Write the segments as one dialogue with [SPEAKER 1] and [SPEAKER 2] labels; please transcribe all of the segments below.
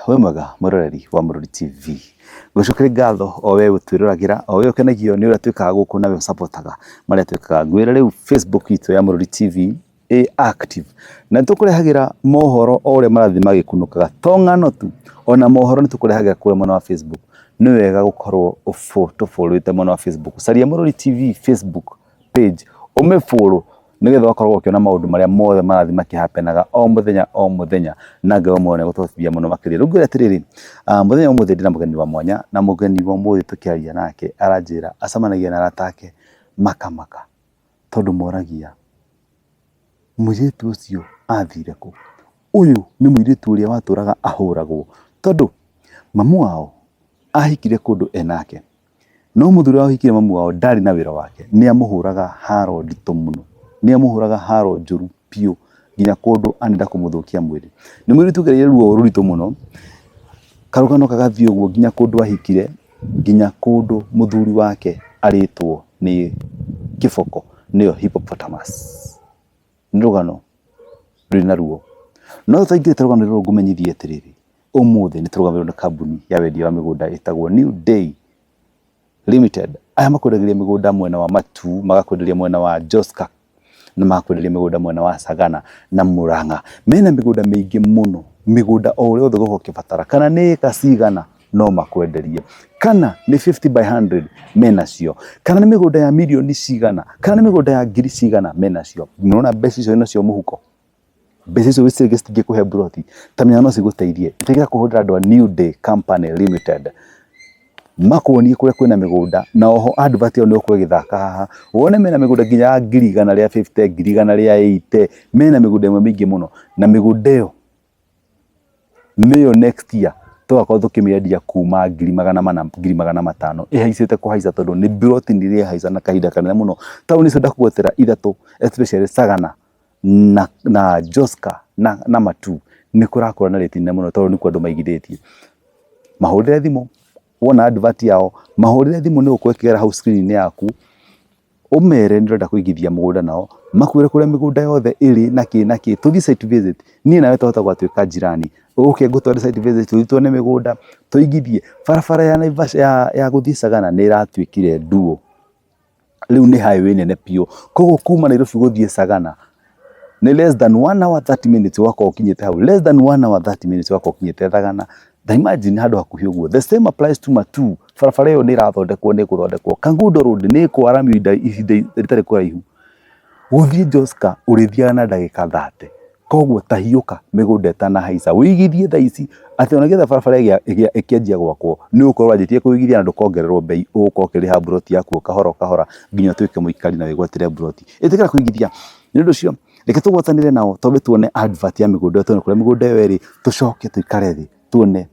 [SPEAKER 1] Wĩ mwega mwĩroreri wa Mũrori TV. Ngũcokeria ngatho o we ũtwĩroragĩra, o we ũkenagio nĩ ũrĩa twĩkaga gũkũ na we ũcapotaga marĩa twĩkaga. Ngwĩre rĩu Facebook itũ ya Mũrori TV ĩ active na nĩ tũkũrehagĩra mohoro o ũrĩa marathiĩ magĩkunũkaga, to ng'ano tu, ona mohoro nĩ tũkũrehagĩra kũrĩa mwena wa Facebook. Nĩ wega gũkorwo ũtũbũrũĩte mwena wa Facebook. Caria Mũrori TV Facebook page ũmĩ follow nĩgetha ũgakorwo ũkĩona maũndũ marĩa mothe marathiĩ makĩhapenaga o mũthenya o mũthenya, na Ngai wa muoyo nĩegũtũhotithia mũno makĩria. Rĩu ngwĩre atĩrĩrĩ, mũthenya wa ũmũthĩ ndĩna mũgeni wa mwanya, na mũgeni wa ũmũthĩ tũkĩaria nake aranjĩra acemanagia na arata ake makamaka, tondũ moragia mũirĩtu ũcio athire kũ? Ũyũ nĩ mũirĩtu ũrĩa watũraga ahũragwo, tondũ mamu wao ahikire kũndũ enake. No mũthuri ũrĩa wahikire mamu wao ndarĩ na wĩra wake, nĩ amũhũraga haro nditũ mũno, nĩ amũhũraga haro njũru biũ nginya kũndũ anenda kũmũthũkia mwĩrĩ. Nĩ mũirĩtu ũgereire ruo rũritũ mũno, karũgano gagathiĩ ũguo nginya kũndũ ahikire, nginya kũndũ mũthuri wake arĩtwo nĩ kĩboko nĩyo hippopotamus. Nĩ rũgano rwĩna ruo. No tũtaingĩrĩte rũgano rũrũ ngũmenyithie atĩrĩrĩ, ũmũthĩ nĩ tũrũgamĩrĩirwo nĩ kambuni ya wendia wa mĩgũnda ĩtagwo New Day Limited. Aya makwendagĩria mĩgũnda mwena wa Matuu, magakwenderia mwena wa Joska, na magakwenderia mĩgũnda mwena wa Sagana na Murang'a. Mena mĩgũnda mĩingĩ mũno, mĩgũnda o ũrĩa wothe ũgũkorwo ũkĩbatara, kana nĩ ĩka cigana no makwenderie, kana nĩ 50 by 100 menacio, kana nĩ mĩgũnda ya mirioni cigana, kana nĩ mĩgũnda ya ngiri cigana menacio. Nĩwona mbeca icio wĩnacio mũhuko, mbeca icio wĩciragia citingĩkũhe mburoti, ta menya no cigũteithie. Ĩtĩkĩra kũhũrĩra andũ a New Day Company Limited makuonie kũrĩa kwĩna mĩgũnda, na oho advert ĩyo nĩ ũgũkorwo ĩgĩthaka haha, wone mena mĩgũnda nginya ya ngiri igana rĩa 50, ngiri igana rĩa 80, mena mĩgũnda ĩmwe mĩingĩ mũno, na mĩgũnda ĩyo nĩyo next year tũgakorwo tũkĩmĩendia kuma 400,000, 500,000 ĩhaicĩte kũhaica tondũ nĩ mburoti nĩ ĩrahaica na kahinda kanene mũno. Taũni icio ndakũgwetera ithatũ especially Sagana na Joska na Matuu nĩ kũrakũra na rĩti nene mũno tondũ nĩkuo andũ maigithĩtie. Mahũrĩre thimũ wona advert yao, mahũrĩre thimũ nĩ ũgũkorwo ĩkĩgera hau screen -inĩ yaku. Ũmere nĩ ũrenda kũigithia mũgũnda nao, makwĩre kũrĩa mĩgũnda yothe ĩrĩ na kĩ na kĩ, tũthiĩ site visit, niĩ nawe twahota gũgatuĩka jirani, ũke ngũtware site visit tũthiĩ tuone mĩgũnda, tũigithie. Barabara ya Naivasha ya gũthiĩ Sagana nĩ ĩratuĩkire nduo, rĩu nĩ highway nene biũ, koguo kuma Nairobi gũthiĩ Sagana nĩ less than 1 hour 30 minutes ũgakorwo ũkinyĩte hau, less than 1 hour 30 minutes ũgakorwo ũkinyĩte Thagana. Ta imagine handũ hakuhĩ ũguo. The same applies to Matuu, barabara ĩyo nĩ ĩrathondekwo nĩ ĩgũthondekwo. Kangundo Road nĩ ĩkwaramio ihinda rĩtarĩ kũraihu. Gũthiĩ Joska ũrĩthiaga na ndagĩka 30. Koguo ta hiũka mĩgũnda ĩtanahaica, ũigithie thaa ici atĩ ona nĩgetha barabara ĩkĩanjia gwakwo nĩ ũgũkorwo wanjĩtie kũigithia na ndũkongererwo mbei, ũgũkorwo ũkĩrĩha mburoti yaku o kahora o kahora nginya ũtuĩke mũikari na wĩgwatĩre mburoti. Ĩtĩkĩra kũigithia. Nĩ ũndũ ũcio reke tũgwatanĩre nao twambe tuone advert ya mĩgũnda ĩyo, tuone kũrĩa mĩgũnda ĩyo ĩrĩ, tũcoke tũikare thĩ tuone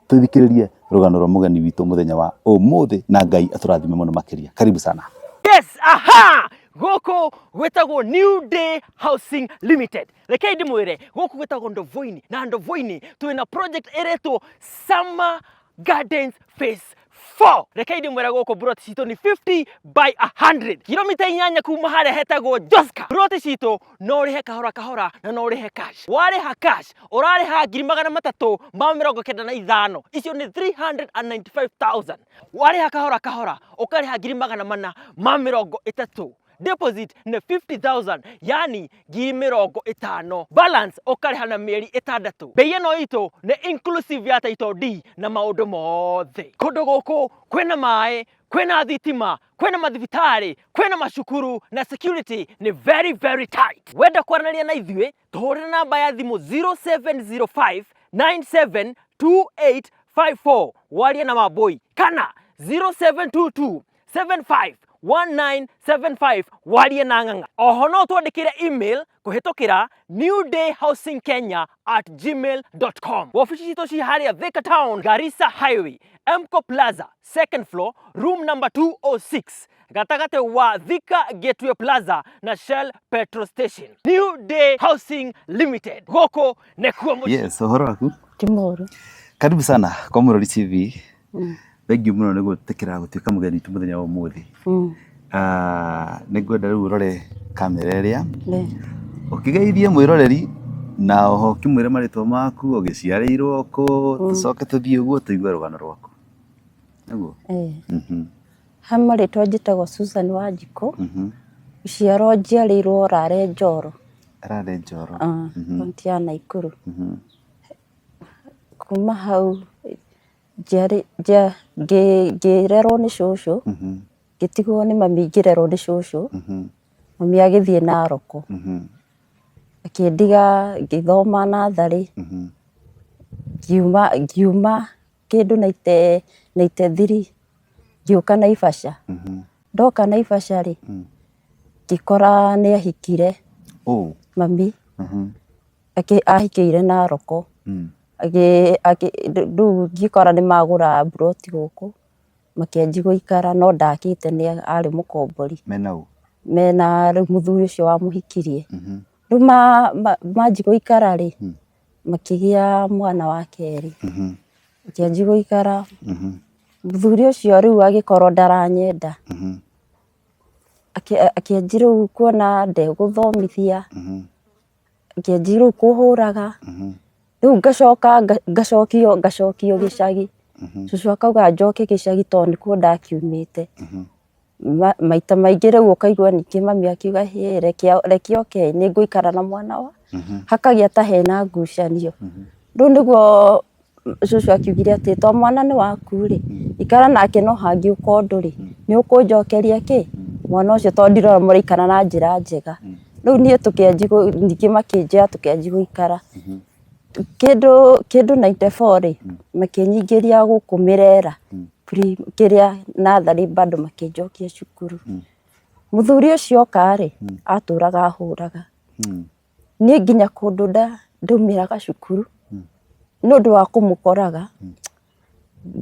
[SPEAKER 1] tũthikĩrĩrie rũgano rwa mũgeni witũ mũthenya wa ũmũthĩ na Ngai atũrathime mũno makĩria. Karibu sana.
[SPEAKER 2] Yes, aha! Gũkũ gwĩtagwo New Day Housing Limited. Rekei ndĩmwĩre, gũkũ gwĩtagwo Ndovoini, na Ndovoini twĩna project ĩretwo Summer Gardens Phase 4. Rekei ndĩmwĩre gũkũ broti citũ nĩ 50 by 100. Kilomita 8 kuma harĩa hetagwo Joska. Broti citũ no ũrĩhe kahora kahora na no ũrĩhe cash. Warĩha cash ũrarĩha 395,000, icio nĩ 395,000. Warĩha kahora kahora ũkarĩha 430,000. Deposit nĩ 50,000, yani 50,000. Balance ũkarĩha na mĩeri 6. Bei ĩno itũ nĩ inclusive ya title deed na maũndũ mothe. Kũndũ gũkũ kwĩna maĩ, kwĩna thitima, kwĩna mathibitarĩ, kwĩna macukuru na security nĩ very very tight. Wenda kwaranĩria na ithuĩ tũhũrĩre namba ya thimũ 0705 972854 warie na Wambũi, kana 0722 751975 warie na Ng'ang'a. Oho no twandĩkĩre email kũhĩtũkĩra newdayhousingkenya@gmail.com. Wabici citũ ci harĩa Thika Town, Garissa Highway, Emco Plaza, second floor, room number 206, gatagatĩ wa Thika Gateway Plaza na Shell Petrol Station. New Day Housing Limited, gũkũ nĩkuo mũciĩ.
[SPEAKER 1] Yes, ũhoro waku?
[SPEAKER 3] Ti mũũru.
[SPEAKER 1] Karibu sana kwa Mũrori TV. Thengiũ mũno nĩ gwĩtĩkĩra gũtuĩka mũgeni witũ mũthenya wa ũmũthĩ. Nĩ ngwenda rĩu ũrore kamera ĩrĩa, ũkĩgeithie mwĩroreri. Na oho ũkĩmwĩre marĩtwa maku, ũgĩciarĩirwo kũ, tũcoke tũthiĩ ũguo tũigue rũgano rwaku. Nĩguo?
[SPEAKER 3] Eh. Ha marĩtwa njĩtagwo Susan Wanjikũ, gũciarwo njiarĩirwo Rare Njoro,
[SPEAKER 1] Rare Njoro.
[SPEAKER 3] Kaũntĩ ya Naikuru. Kuma hau ngĩrerwo nĩ cũcũ, ngĩtigwo nĩ mami ngĩrerwo nĩ cũcũ, mami agĩthiĩ Narok, akĩndiga ngĩthoma natharĩ, ngiuma kĩndũ 93 ngĩũka Naivasha. Ndoka Naivasha rĩ, ngĩkora nĩ ahikire mami, ahikĩire Narok. Rĩu ngĩkora nĩ magũra mburoti gũkũ, makĩanjia gũikara no ndakĩte nĩ arĩ mũkombori.
[SPEAKER 1] Mena ũ?
[SPEAKER 3] Mena rĩu mũthuri ũcio wamũhikirie. Rĩu manjia gũikara rĩ, makĩgĩa mwana wa kerĩ. Makĩanjia gũikara, mũthuri ũcio rĩu agĩkorwo ndaranyenda, akĩanjia rĩu kuona ndegũthomithia, akĩanjia rĩu kũhũraga, rĩu ngacoka ngacokio ngacokio gĩcagi, cũcũ akauga njoke gĩcagi tondũ nĩkuo ndakiumĩte. Maita maingĩ rĩu ũkaigua ningĩ mami akiuga hĩ reke oke nĩ ngũikara na mwana wa, hakagĩa ta hena ngucanio. Rĩu nĩguo cũcũ akiugire atĩ to mwana nĩ waku rĩ, ikara nake no hangĩũka ũndũ rĩ, nĩ ũkũnjokeria kĩ mwana ũcio tondũ ndirona mũraikara na njĩra njega. Rĩu niĩ tũkĩanjia ningĩ makĩnjoya tũkĩanjia gũikara. Kĩndũ 94 rĩ, makĩnyingĩria gũkũ Mĩrera kĩrĩa natharĩ bado makĩnjokia cukuru. Mũthuri ũcio oka rĩ, atũraga ahũraga. Niĩ nginya kũndũ ndaumĩraga cukuru, nĩ ũndũ wa kũmũkoraga,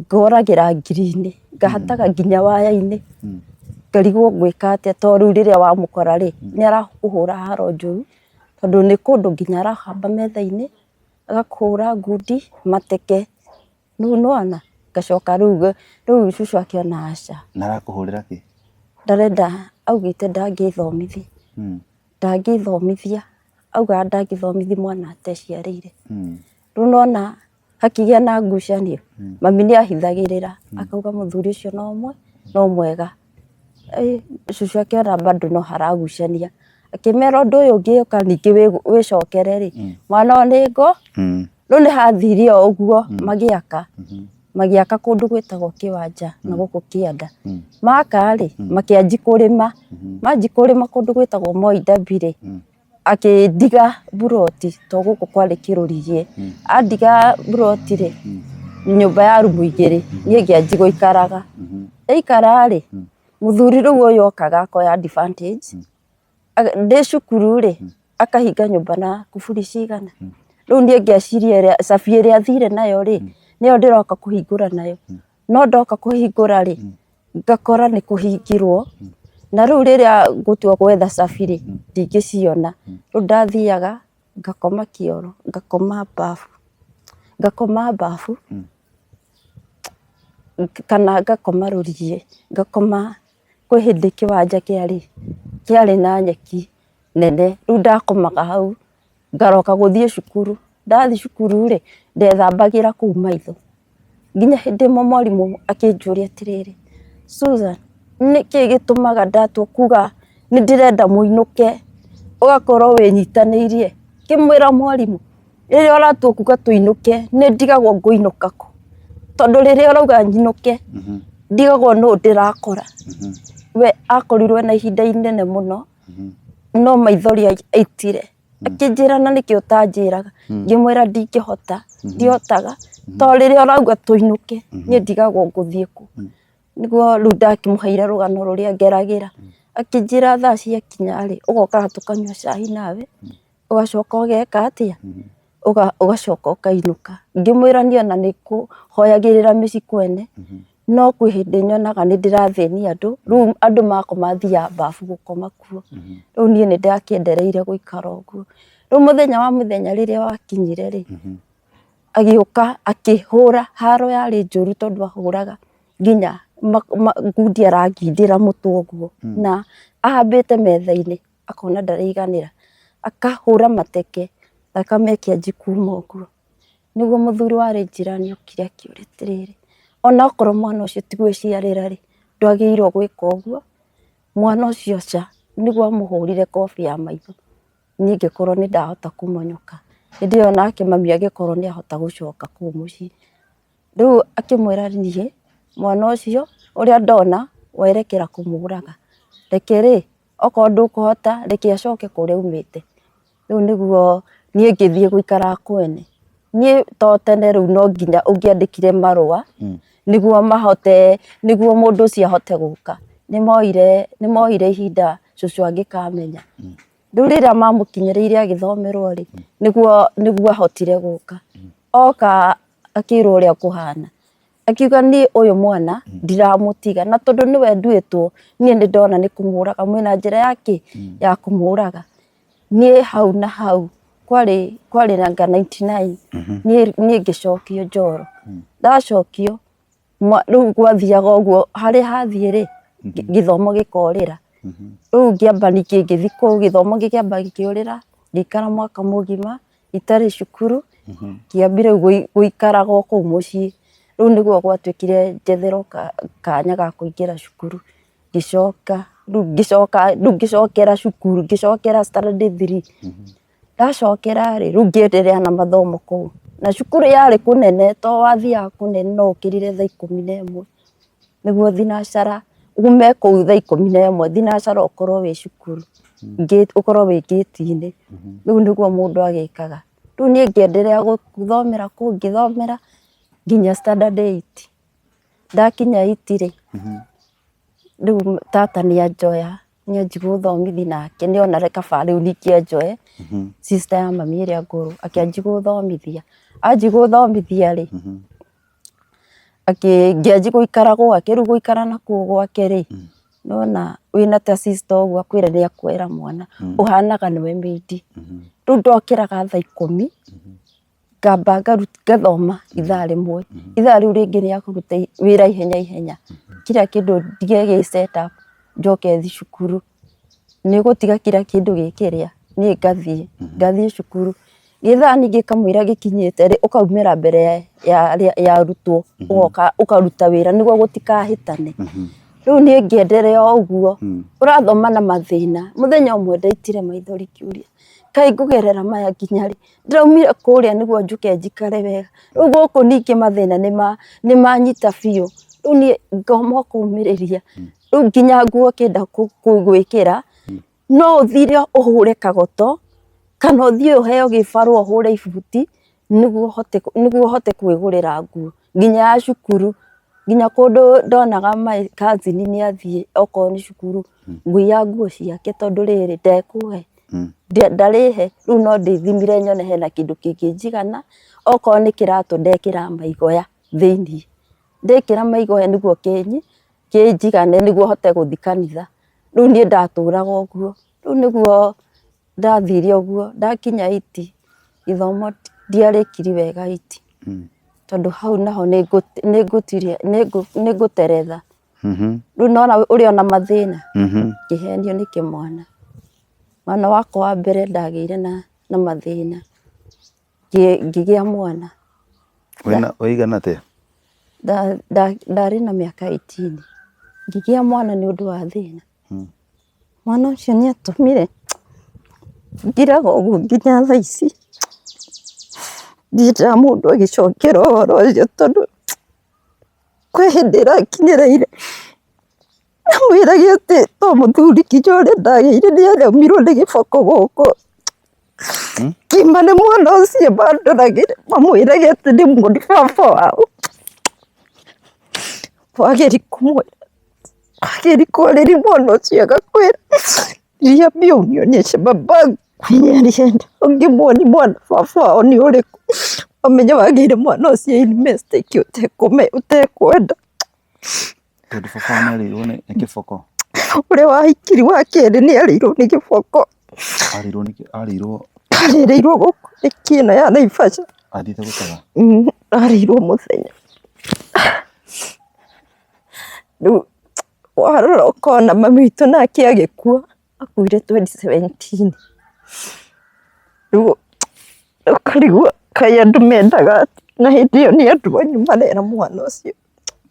[SPEAKER 3] ngoragĩra ngiri-inĩ, ngahataga nginya waya-inĩ, ngarigwo ngwĩka atĩa tondũ rĩu rĩrĩa wamũkora rĩ, nĩ arakũhũra haro njũru, tondũ nĩ kũndũ nginya arahamba metha-inĩ, agakũhũra ngundi, mateke, rĩu nĩ wona, ngacoka rĩu rĩu cũcũ akĩona aca.
[SPEAKER 1] Na arakũhũrĩra kĩ?
[SPEAKER 3] Ndarenda, augĩte ndangĩthomithia, ndangĩthomithia, augaga ndangĩthomithia mwana ateciarĩire. Rĩu nĩ wona hakĩgĩa na ngucanio, mami nĩ ahithagĩrĩra, akauga mũthuri ũcio no mwega. Cũcũ akĩona bado no haragucania, akĩmera ũndũ ũyũ ũngĩũka ningĩ wĩcokere rĩ, mwana ũyũ nĩ ngo, rĩu nĩ hathire o ũguo magĩaka, magĩaka kũndũ gwĩtagwo kĩwanja na gũkũ kĩanda. Maka rĩ, makĩanjia kũrĩma, manjia kũrĩma kũndũ gwĩtagwo Moi Derby rĩ, akĩndiga mburoti to gũkũ kwarĩ kĩrũrigĩ, andiga mburoti rĩ, nyũmba ya rumu igĩrĩ, niĩ ngĩanjia gũikaraga. Ndaikara rĩ, mũthuri rĩu ũyũ okaga akoya advantage, ndĩ cukuru rĩ, akahinga nyũmba na kuburi cigana. Rĩu niĩ ngeciria ĩrĩa cabi ĩrĩa athire nayo rĩ, nĩyo ndĩroka kũhingũra nayo. No ndoka kũhingũra rĩ, ngakora nĩ kũhingirwo, na rĩu rĩrĩa ngũtua gwetha cabi rĩ, ndingĩciona. Rĩu ndathiaga ngakoma kĩoro, ngakoma bafu, ngakoma bafu, kana ngakoma rũriĩ, ngakoma, kwĩ hĩndĩ kĩwanja kĩarĩ kĩarĩ na nyeki nene, rĩu ndakomaga hau, ngaroka gũthiĩ cukuru, ndathiĩ cukuru rĩ, ndethambagĩra kũu maitho. Nginya hĩndĩ ĩmwe mwarimũ akĩnjũria atĩrĩrĩ, Susan, nĩkĩ gĩtũmaga ndatua kuga nĩ ndĩrenda mũinũke ũgakorwo wĩnyitanĩirie? Ngĩmwĩra mwarimũ, rĩrĩa ũratua kuga tũinũke nĩ ndigagwo ngũinũka kũ? Tondũ rĩrĩa ũrauga nyinũke, ndigagwo nũ ndĩrakora. We akorirwo ena ihinda inene mũno, no maithori aitire. Akĩnjĩra na nĩkĩ ũtanjĩraga, ngĩmwĩra ndingĩhota, ndihotaga, tondũ rĩrĩa ũrauga tũinũke, niĩ ndigagwo ngũthiĩ kũ. Nĩguo rĩu ndakĩmũheire rũgano rũrĩa ngeragĩra, akĩnjĩra thaa ciakinya rĩ, ũgokaga tũkanyua cai nawe, ũgacoka ũgeka atĩa, ũgacoka ũkainũka. Ngĩmwĩra niĩ ona nĩ kũhoyagĩrĩra mĩciĩ kwene, no kwĩ hĩndĩ nyonaga nĩ ndĩrathĩnia andũ, rĩu andũ makoma thiaga babu gũkoma kuo, rĩu niĩ nĩ ndakĩendereire gũikara ũguo. Rĩu mũthenya wa mũthenya rĩrĩa wakinyire rĩ, agĩũka akĩhũra, haro yarĩ njũru tondũ ahũraga nginya ngundi arangindĩra mũtwe ũguo, na ahambĩte metha-inĩ akona ndaraiganĩra, akahũra mateke. Thakame ĩkĩanjia kuma ũguo. Nĩguo mũthuri warĩ njirani okire akĩũria atĩrĩrĩ, onakorwo mwana ũcio ti gwĩciarĩra rĩ, ndwagĩrĩirwo gwĩka ũguo, mwana ũcio aca. Nĩguo amũhũrire kobi ya maitho, niĩ ngĩkorwo nĩ ndahota kũmonyoka. Hĩndĩ ĩyo nake mami agĩkorwo nĩ ahota gũcoka kũu mũciĩ. Rĩu akĩmwĩra niĩ mwana ũcio ũrĩa ndona werekera kũmũraga, reke rĩ okorwo ndũkũhota reke acoke kũrĩa aumĩte. Rĩu nĩguo niĩ ngĩthiĩ gũikara kwene. Niĩ to tene rĩu no nginya ũngĩandĩkire marũa nĩguo mahote, nĩguo mũndũ ũcio ahote gũka. Nĩ moire ihinda cũcũ angĩkamenya. Rĩu rĩrĩa mamũkinyĩrĩire agĩthomerwo rĩ, nĩguo ahotire gũka. Oka akĩrwo ũrĩa kũhana, akiuga niĩ ũyũ mwana ndiramũtiga, na tondũ nĩwe nduĩtwo niĩ nĩ ndona nĩ kũmũraga mwĩna njĩra ya kĩ ya kũmũraga. Niĩ hau na hau kwarĩ kwarĩ anga 99 niĩ ngĩcokio Njoro. Ndacokio rĩu gwathiaga ũguo harĩa hathiĩ rĩ, gĩthomo gĩkorĩra. Rĩu ngĩamba ningĩ ngĩthiĩ kũu gĩthomo gĩkĩamba gĩkĩũrĩra, ngĩikara mwaka mũgima itarĩ cukuru, ngĩambia rĩu gũikaraga o kũu mũciĩ. Rĩu nĩguo gwatuĩkire njetherwo kanya ga kũingĩra cukuru, ngĩcoka, rĩu ngĩcoka, rĩu ngĩcokera cukuru, ngĩcokera standard three. Ndacokera rĩ, rĩu ngĩenderea na mathomo kũu. Na cukuru yarĩ kũnene to wathiaga kũnene no ũkĩrire thaa 11 nĩguo thinacara, ume kũu thaa 11 thinacara ũkorwo wĩ cukuru, ũkorwo wĩ ngĩti-inĩ. Rĩu nĩguo mũndũ agĩkaga. Rĩu niĩ ngĩenderea gũthomera kũu ngĩthomera nginya standard eight. Ndakinya eight rĩ, rĩu tata nĩ anjoya, nĩ anjia gũthomithia nake nĩ onire kaba rĩu ningĩ anjoe, sister ya mami ĩrĩa ngũrũ, akĩanjia gũthomithia. Anjia gũthomithia rĩ, ngĩanjia gũikara gwake, rĩu gũikara nakũu gwake rĩ, nĩ wona wĩna ta sister ũguo akwĩra nĩ akuoera mwana, ũhanaga nĩwe maid. Rĩu ndokĩraga thaa 10, ngamba ngathoma ithaa rĩmwe, ithaa rĩu rĩngĩ nĩ akũruta wĩra ihenya ihenya, kila kĩndũ ndige gĩ set up njoke thiĩ cukuru. Nĩ ũgũtiga kila kĩndũ gĩ kĩrĩa, niĩ ngathiĩ, ngathiĩ cukuru. Gĩthaa ningĩ kamũira gĩkinyĩte rĩ, ũkaumĩra mbere ya arutwo, ũgoka ũkaruta wĩra nĩguo gũtikahĩtane. Rĩu niĩ ngĩenderea o ũguo, ũrathoma na mathĩna. Mũthenya ũmwe ndaitire maithori ngĩũria, kaĩ ngũgerera maya nginya rĩ? Ndĩraumire kũrĩa nĩguo njũke njikare wega, rĩu gũkũ ningĩ mathĩna nĩ manyita biũ, rĩu niĩ ngoma kũmĩrĩria, rĩu nginya nguo ũkĩenda gwĩkĩra, no ũthire ũhũre kagoto, kana ũthiĩ ũheo gĩbarũa ũhũre ibuti, nĩguo ũhote kwĩgũrĩra nguo, nginya ya cukuru, nginya kũndũ ndonaga my cousin nĩ athiĩ okorwo nĩ cukuru, ngũiya nguo ciake tondũ rĩrĩ ndekũhe, ndarĩhe, rĩu no ndĩthimire nyone hena kĩndũ kĩngĩnjigana, okorwo nĩ kĩratũ ndekĩra maigoya thĩiniĩ, ndekĩra maigoya nĩguo kĩnjigane nĩguo hote gũthiĩ kanitha, rĩu niĩ ndatũraga ũguo, rĩu nĩguo ndathire ũguo, ndakinya eight, gĩthomo ndiarĩkirie wega eight, tondũ hau naho nĩ ngũteretha, rĩu nĩ wona ũrĩ ona mathĩna, ngĩhenio nĩ kĩmwana, mwana wakwa wa mbere ndagĩire na mathĩna, ngĩgĩa mwana.
[SPEAKER 1] Wĩna ũigana atĩa?
[SPEAKER 3] Ndarĩ na mĩaka 18, ngĩgĩa mwana nĩ ũndũ wa thĩna. Mwana ũcio nĩ atũmire ngiraga ũguo nginya thaa ici, ndiendaga mũndũ agĩcokera ũhoro ũcio tondũ kwĩ hĩndĩ ĩrakinyĩrĩire ndamwĩrage atĩ to mũthuri nginya ũrĩa ndagĩire nĩ araumirwo nĩ gĩboko gũkũ, kĩma nĩ mwana ũcio mandoragĩra mamwĩrage atĩ nĩ muoni baba wao, wageri kũmwĩra wageri kwarĩria mwana ũcio agakwĩra niambie unionyeshe babangu kwenye alienda, ũngĩmuoni mwana baba wao nĩ ũrĩkũ, ũmenye wagĩire mwana ũcio in mistake ũtekwenda.
[SPEAKER 1] Tondũ baba wao nĩarĩirwo nĩ kĩboko.
[SPEAKER 3] Ũrĩa wahikiri wa kerĩ nĩ arĩirwo nĩ kĩboko.
[SPEAKER 1] Arĩirwo nĩ arĩirwo
[SPEAKER 3] Arĩrĩirwo gũkũ lake ĩno ya Naivasha.
[SPEAKER 1] Athiĩte gũtega?
[SPEAKER 3] Arĩirwo mũthenya. Rĩu warora ũkona mami witũ nake agĩkua, akuire 2017. Rĩu Ũkarigwo kaĩ andũ mendaga atĩa na hĩndĩ ĩyo nĩ andũ anyu marera mwana ũcio.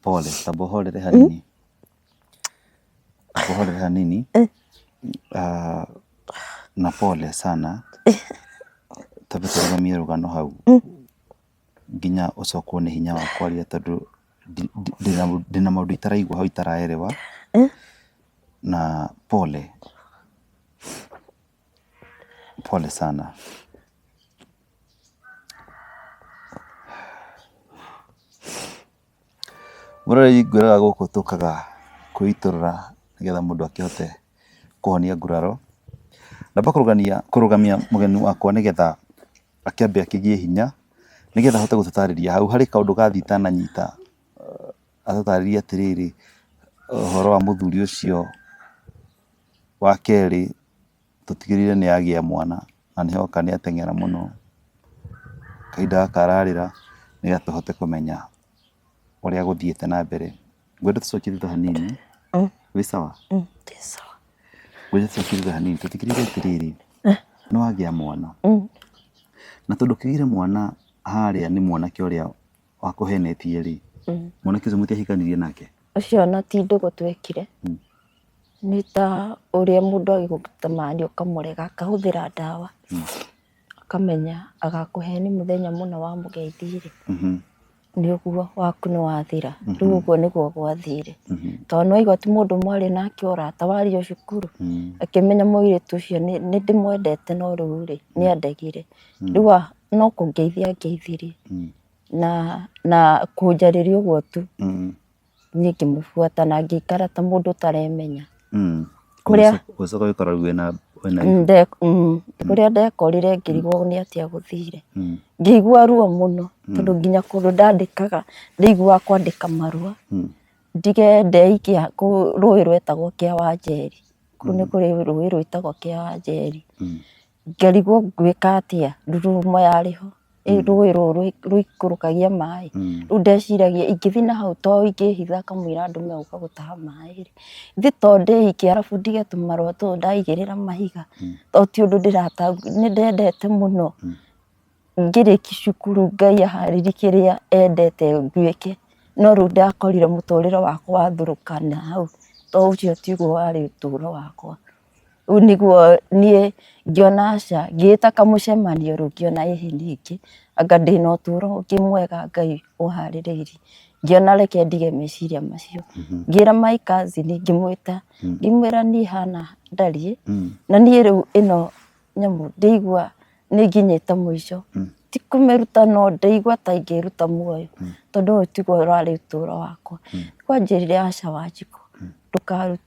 [SPEAKER 1] Pole, tamba ũhorere hanini. Tamba ũhorere hanini. Ah, na pole sana. Twambe tũrũgamie rũgano hau nginya ũcokwo nĩ hinya wa kwaria tondũ ndĩna maũndũ itaraigua hau itaraerewa. Na pole. Pole sana. Mũroreri ngwĩraga gũkũ tũkaga kwĩitũrũra nĩgetha mũndũ akĩhote kũhonia nguraro. Ndamba kũrũgania kũrũgamia mũgeni wakwa nĩgetha akĩambe akĩgĩe hinya, nĩgetha ahote gũtũtarĩria hau harĩ kaũndũ gathiĩ itananyita, atũtarĩrie atĩrĩrĩ, ũhoro wa mũthuri ũcio wa kerĩ tũtigĩrĩre nĩ agĩa mwana na nĩ hoka nĩ ateng'era mũno, kahinda gaka ararĩra nĩgetha tũhote kũmenya ũrĩa gũthiĩte na mbere. Ngwenda tũcokie thutha hanini, wĩ sawa?
[SPEAKER 3] Ndĩ sawa.
[SPEAKER 1] Ngwenda tũcokie thutha hanini tũtigĩrĩre atĩrĩrĩ, nĩ wagĩa mwana, na tondũ ũkĩgĩire mwana harĩa nĩ mwanake ũrĩa wakũhenetie rĩ, mwanake ũcio mũtiahikanirie nake?
[SPEAKER 3] Ũcio ona ti ndũgũ twekire, Nĩ ta ũrĩa mũndũ agĩgũtamani ũkamũrega akahũthĩra ndawa, akamenya agakũhenia mũthenya mũna wamũgeithia rĩ, nĩ ũguo waku nĩ wathira. Rĩu ũguo nĩguo gwathire. Tondũ nĩ waigua ti mũndũ mwarĩ nake ũrata warĩ o cukuru, akĩmenya mũirĩtu ũcio nĩ ndĩmwendete no rĩu rĩ, nĩ andegire. Rĩu no kũngeithia angeithirie na kũnjarĩria ũguo tu. Niĩ ngĩmũbuata na ngĩikara ta mũndũ ũtaremenya. Kũrĩa
[SPEAKER 1] Ũgĩcoka ũgĩkora rĩu wĩna wĩna ihu.
[SPEAKER 3] Kũrĩa ndekorire ngĩrigwo nĩ atĩa gũthire. Ngĩigua ruo mũno tondũ nginya kũndũ ndandĩkaga ndaiguaga kwandĩka marũa, ndige ndeikia rũĩ rwetagwo kĩa Wanjeri, kũu nĩ kũrĩ rũĩ rwĩtagwo kĩa Wanjeri. Ngarigwo ngwĩka atĩa, ndurumo yarĩ ho, rũĩ rũrũ rũikũrũkagia maĩ, rĩu ndeciragia ingĩthiĩ na hau to ingĩhitha kamũira andũ megũka gũtaha maĩ rĩ, githĩ to ndĩikie arabu ndige tũmarũa tũtũ ndaigĩrĩra mahiga, to ti ũndũ nĩ ndendete mũno, ngĩrĩkia cukuru Ngai aharĩrie kĩrĩa endete nduĩke, no rĩu ndakorire mũtũrĩre wakwa wathũrũkana hau, to ũcio tiguo warĩ ũtũro wakwa. Rĩu nĩguo niĩ ngĩona aca, ngĩĩta kamũcemanio rĩu ngĩona ĩhĩ ningĩ anga ndĩna ũtũro ũngĩ mwega Ngai ũharĩrĩirie. Ngĩona reke ndige meciria macio. Ngĩra my cousin ngĩmwĩta, ngĩmwĩra niĩ hana ndariĩ, na niĩ rĩu ĩno nyamũ ndĩigua nĩ nginyĩte mũico. Ti kũmĩruta no ndĩigua ta ingĩruta muoyo, tondũ ũyũ tiguo ũrarĩ ũtũro wakwa. Nĩguo anjĩrire aca Wanjikũ.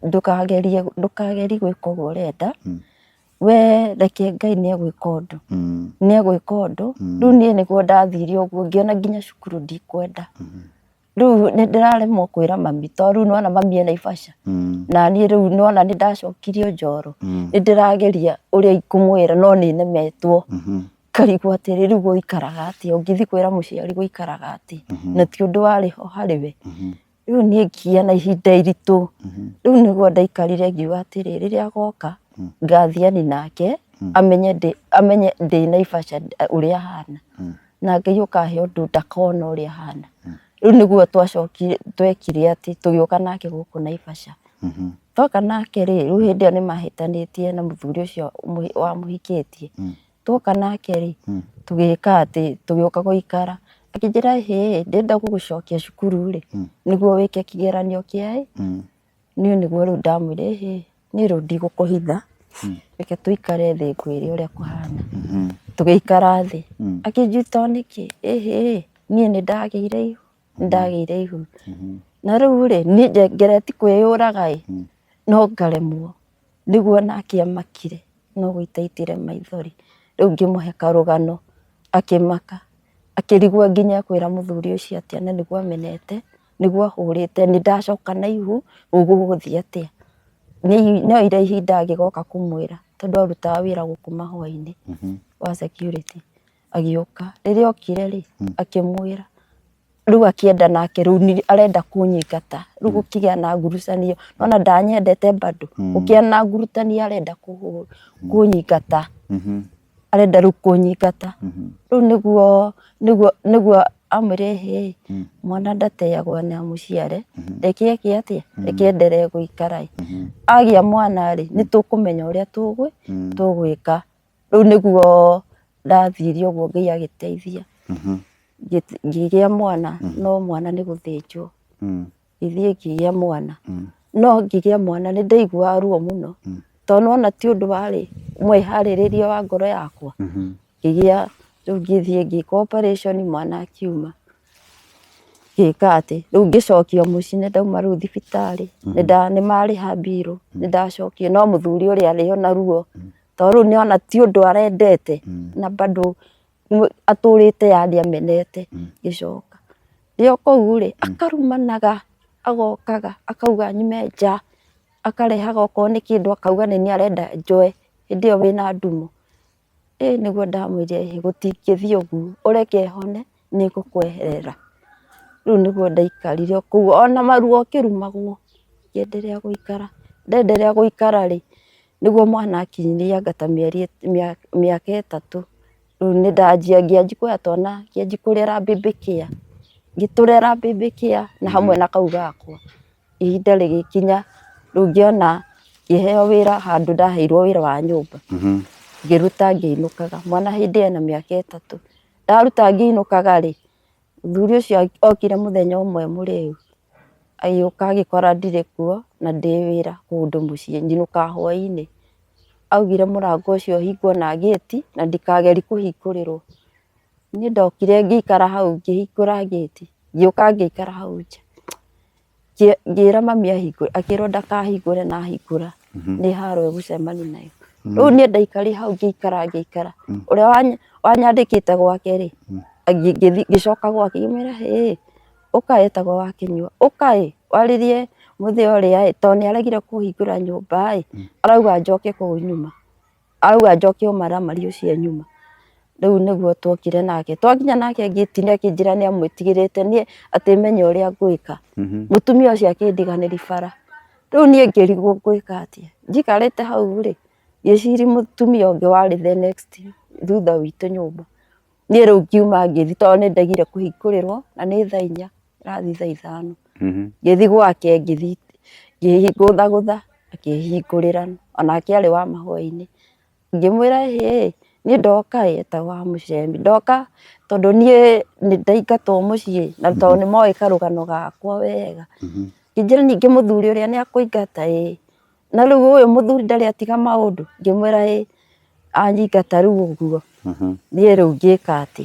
[SPEAKER 3] Ndũkagerie ndũkagerie gwĩka ũguo ũrenda, we reke Ngai nĩ egwĩka ũndũ, nĩ egwĩka ũndũ. Rĩu niĩ nĩguo ndathire ũguo ngĩona nginya cukuru ndikwenda. Rĩu nĩ ndĩraremwo kwĩra mami tondũ rĩu nĩ wona mami e Naivasha, na niĩ rĩu nĩ wona nĩ ndacokirio Njoro, nĩ ndĩrageria ũrĩa ingĩmwĩra no nĩ nemetwo. Ngarigwo atĩrĩ rĩu gũikaraga atĩa, ũngĩthiĩ kwĩra mũciari gũikaraga atĩa, na ti ũndũ warĩ ho harĩ we. Rĩu niĩ ngĩgĩa na ihinda iritũ, rĩu nĩguo ndaikarire ngiuga atĩrĩ, rĩrĩa agoka ngathiani nake amenye ndĩ amenye ndĩ Naivasha ũrĩa hana, na Ngai ũkahe ũndũ ndakona ũrĩa hana. Rĩu nĩguo twacokire twekire atĩ tũgĩũka nake gũkũ Naivasha. Twoka nake rĩ, rĩu hĩndĩ ĩyo nĩ mahĩtanĩtie na mũthuri ũcio wamũhikĩtie. Twoka nake rĩ, tũgĩka atĩ tũgĩũka gũikara, akĩnjĩra hĩ ndĩrenda gũgũcokia cukuru rĩ, nĩguo wĩke kĩgeranio kĩa ĩ, niĩ nĩguo rĩu ndamwĩrire ĩhĩ niĩ rĩu ndigũkũhitha, reke tũikare thĩ ngwĩre ũrĩa kũhana. Tũgĩikara thĩ, akĩnjĩra to nĩkĩ, ĩhĩ niĩ nĩ ndagĩire ihu, nĩ ndagĩire ihu. Na rĩu rĩ, niĩ ngeretie kwĩyũraga ĩ, no ngaremwo. Nĩguo nake amakire no gũita aitire maithori. Rĩu ngĩmũhe karũgano akĩmaka, akĩrigwo nginya ekwĩra mũthuri ũcio atĩa na nĩguo amenete, nĩguo ahũrĩte, nĩ ndacoka na ihu rĩu gũgũthiĩ atĩa. Nĩ oire ihinda agĩgoka kũmwĩra tondũ arutaga wĩra gũkũ mahũa-inĩ wa security, agĩũka. Rĩrĩa okire rĩ, akĩmwĩra. Rĩu akĩenda nake rĩu arenda kũnyingata rĩu gũkĩgĩa na ngurucanio nona ndanyendete bado gũkĩgĩa na ngurucanio arenda kũnyingata. Arenda rĩu kũnyingata. Rĩu nĩguo nĩguo nĩguo amwĩre hĩ, mwana ndateagwo nĩ amũciare, reke eke atĩa, reke enderee gũikara ĩ. Agĩa mwana rĩ, nĩ tũkũmenya ũrĩa tũgwĩka. Rĩu nĩguo ndathire ũguo Ngai agĩteithia, ngĩgĩa mwana, no mwana nĩ gũthĩnjwo. Ngĩthiĩ ngĩgĩa mwana, no ngĩgĩa mwana nĩ ndaiguaga ruo mũno, tondũ nĩwona ti ũndũ warĩ mwĩharĩrĩrie wa ngoro yakwa. Ngĩgĩa, rĩu ngĩthiĩ ngĩkwo operation mwana akiuma, ngĩka atĩ, rĩu ngĩcokio mũciĩ nĩ ndauma rĩu thibitarĩ, nĩ marĩha mbirũ, nĩ ndacokio, no mũthuri ũrĩa arĩ o na ruo, tondũ rĩu nĩona ti ũndũ arendete, na bado atũrĩte yaani amenete, ngĩcoka. Ndĩ o kũu rĩ, akarumanaga, agokaga akauga nyume nja, akarehaga okorwo nĩ kĩndũ akauga nĩ niĩ arenda njoe, hĩndĩ ĩyo wĩna ndumo. Ĩ nĩguo ndamwĩrire ĩ gũtingĩthiĩ ũguo, ũreke hone nĩ ngũkweherera. Rĩu nĩguo ndaikarire o kũu ona maruo ngĩrumagwo, ngĩenderea gũikara. Ndenderea gũikara rĩ, nĩguo mwana akinyirie anga ta mĩeri mĩaka ĩtatũ. Rĩu nĩ ndanjia ngĩanjia kuoya twana ngĩanjia kũrera baby care, ngĩtũrera baby care na hamwe na kau gakwa. Ihinda rĩgĩkinya rĩu ngĩona ngĩheo wĩra handũ ndaheirwo wĩra wa nyũmba, ngĩruta ngĩinũkaga. Mwana hĩndĩ ĩyo ena mĩaka ĩtatũ. Ndaruta ngĩinũkaga rĩ, mũthuri ũcio okire mũthenya ũmwe mũrĩu, agĩũka agĩkora ndirĩ kuo na ndĩ wĩra kũndũ mũciĩ njinũkaga hwainĩ. Augire mũrango ũcio ũhingwo na gĩti na ndikagerie kũhingũrĩrwo. Niĩ ndokire ngĩikara hau ngĩhingũra gĩti, ngĩũka ngĩikara hau nja. Ngĩra mami ahingũre, akĩrwo ndakahingũre na ahingũra nĩ haro egũcemania nayo. Rĩu niĩ ndaikarire hau ngĩikara ngĩikara, ũrĩa wanyandĩkĩte gwake rĩ, ngĩcoka gwake ngĩmwĩra hĩ, ũka etagwo Wakĩnyua, ũka ĩ warĩrie mũthee ũrĩa ĩ, tondũ nĩ aregire kũhingũra nyũmba ĩ, arauga njoke kũu nyuma. Arauga njoke ũmaramari ũcio nyuma. Rĩu nĩguo twokire nake, twakinya nake ngĩti-inĩ akĩnjĩra nĩ amwĩtigĩrĩte niĩ atĩ menye ũrĩa ngwĩka. Mũtumia ũcio akĩndiganĩria bara. Rĩu niĩ ngĩrigwo ngwĩka atĩa. Njikarĩte hau rĩ, ngĩciria mũtumia ũngĩ warĩ the next thutha witũ nyũmba. Niĩ rĩu ngiuma ngĩthiĩ tondũ nĩ ndegire kũhingũrĩrwo na nĩ thaa inya, ĩrathiĩ thaa ithano. Ngĩthiĩ gwake ngĩthiĩ ngĩgũthagũtha akĩhingũrĩra onake arĩ wa mahũa-inĩ. Ngĩmwĩra hĩ, niĩ ndoka ĩ, etagwo Wamũcemi, ndoka tondũ niĩ nĩ ndaingatwo mũciĩ na tondũ nĩ moĩ karũgano gakwa wega. Ngĩnjĩra ningĩ mũthuri ũrĩa nĩ akũingata ĩĩ, na rĩu ũyũ mũthuri ndarĩ atiga maũndũ, ngĩmwĩra ĩĩ anyingata rĩu ũguo, niĩ rĩu ngĩka atĩ,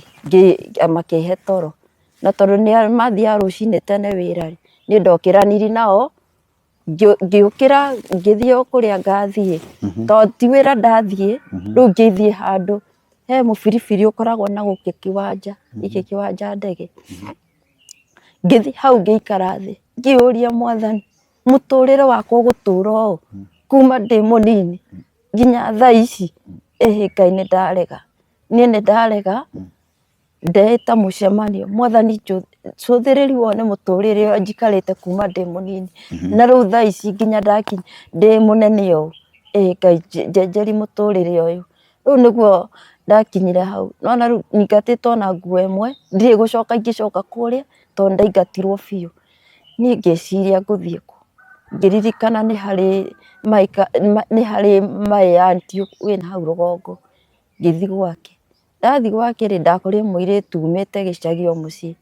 [SPEAKER 3] makĩhe toro. Na tondũ mathiaga rũcinĩ tene wĩra rĩ, niĩ ndokĩranirie nao, ngĩũkĩra ngĩthiĩ o kũrĩa ngathiĩ, tondũ ti wĩra ndathiĩ, rĩu ngĩthiĩ handũ he mũbiribiri ũkoragwo na gũkũ kĩwanja, gĩkĩ kĩwanja ndege. Ngĩthiĩ hau ngĩikara thĩ, ngĩũria Mwathani, mũtũrĩre wakwa ũgũtũra ũũ kuma ndĩ mũnini nginya thaa ici? Ĩhĩ Ngai nĩ ndarega, niĩ nĩ ndarega. Ndeĩta mũcemanio, Mwathani cũthĩrĩria wone mũtũrĩre ũrĩa njikarĩte kuma ndĩ mũnini, na rĩu thaa ici nginya ndakinya ndĩ mũnene ũũ, ĩ Ngai njenjeria mũtũrĩre ũyũ. Rĩu nĩguo ndakinyire hau, nĩwona rĩu nyingatĩtwo na nguo ĩmwe, ndirĩ gũcoka ingĩcoka kũrĩa, tondũ ndaingatirwo biũ. Niĩ ngĩciria ngũthiĩ kũ, ngĩririkana nĩ harĩ nĩ harĩ my aunty wĩna hau rũgongo, ngĩthiĩ gwake. Ndathiĩ gwake rĩ, ndakorire mũirĩtu umĩte gĩcagi o mũciĩ,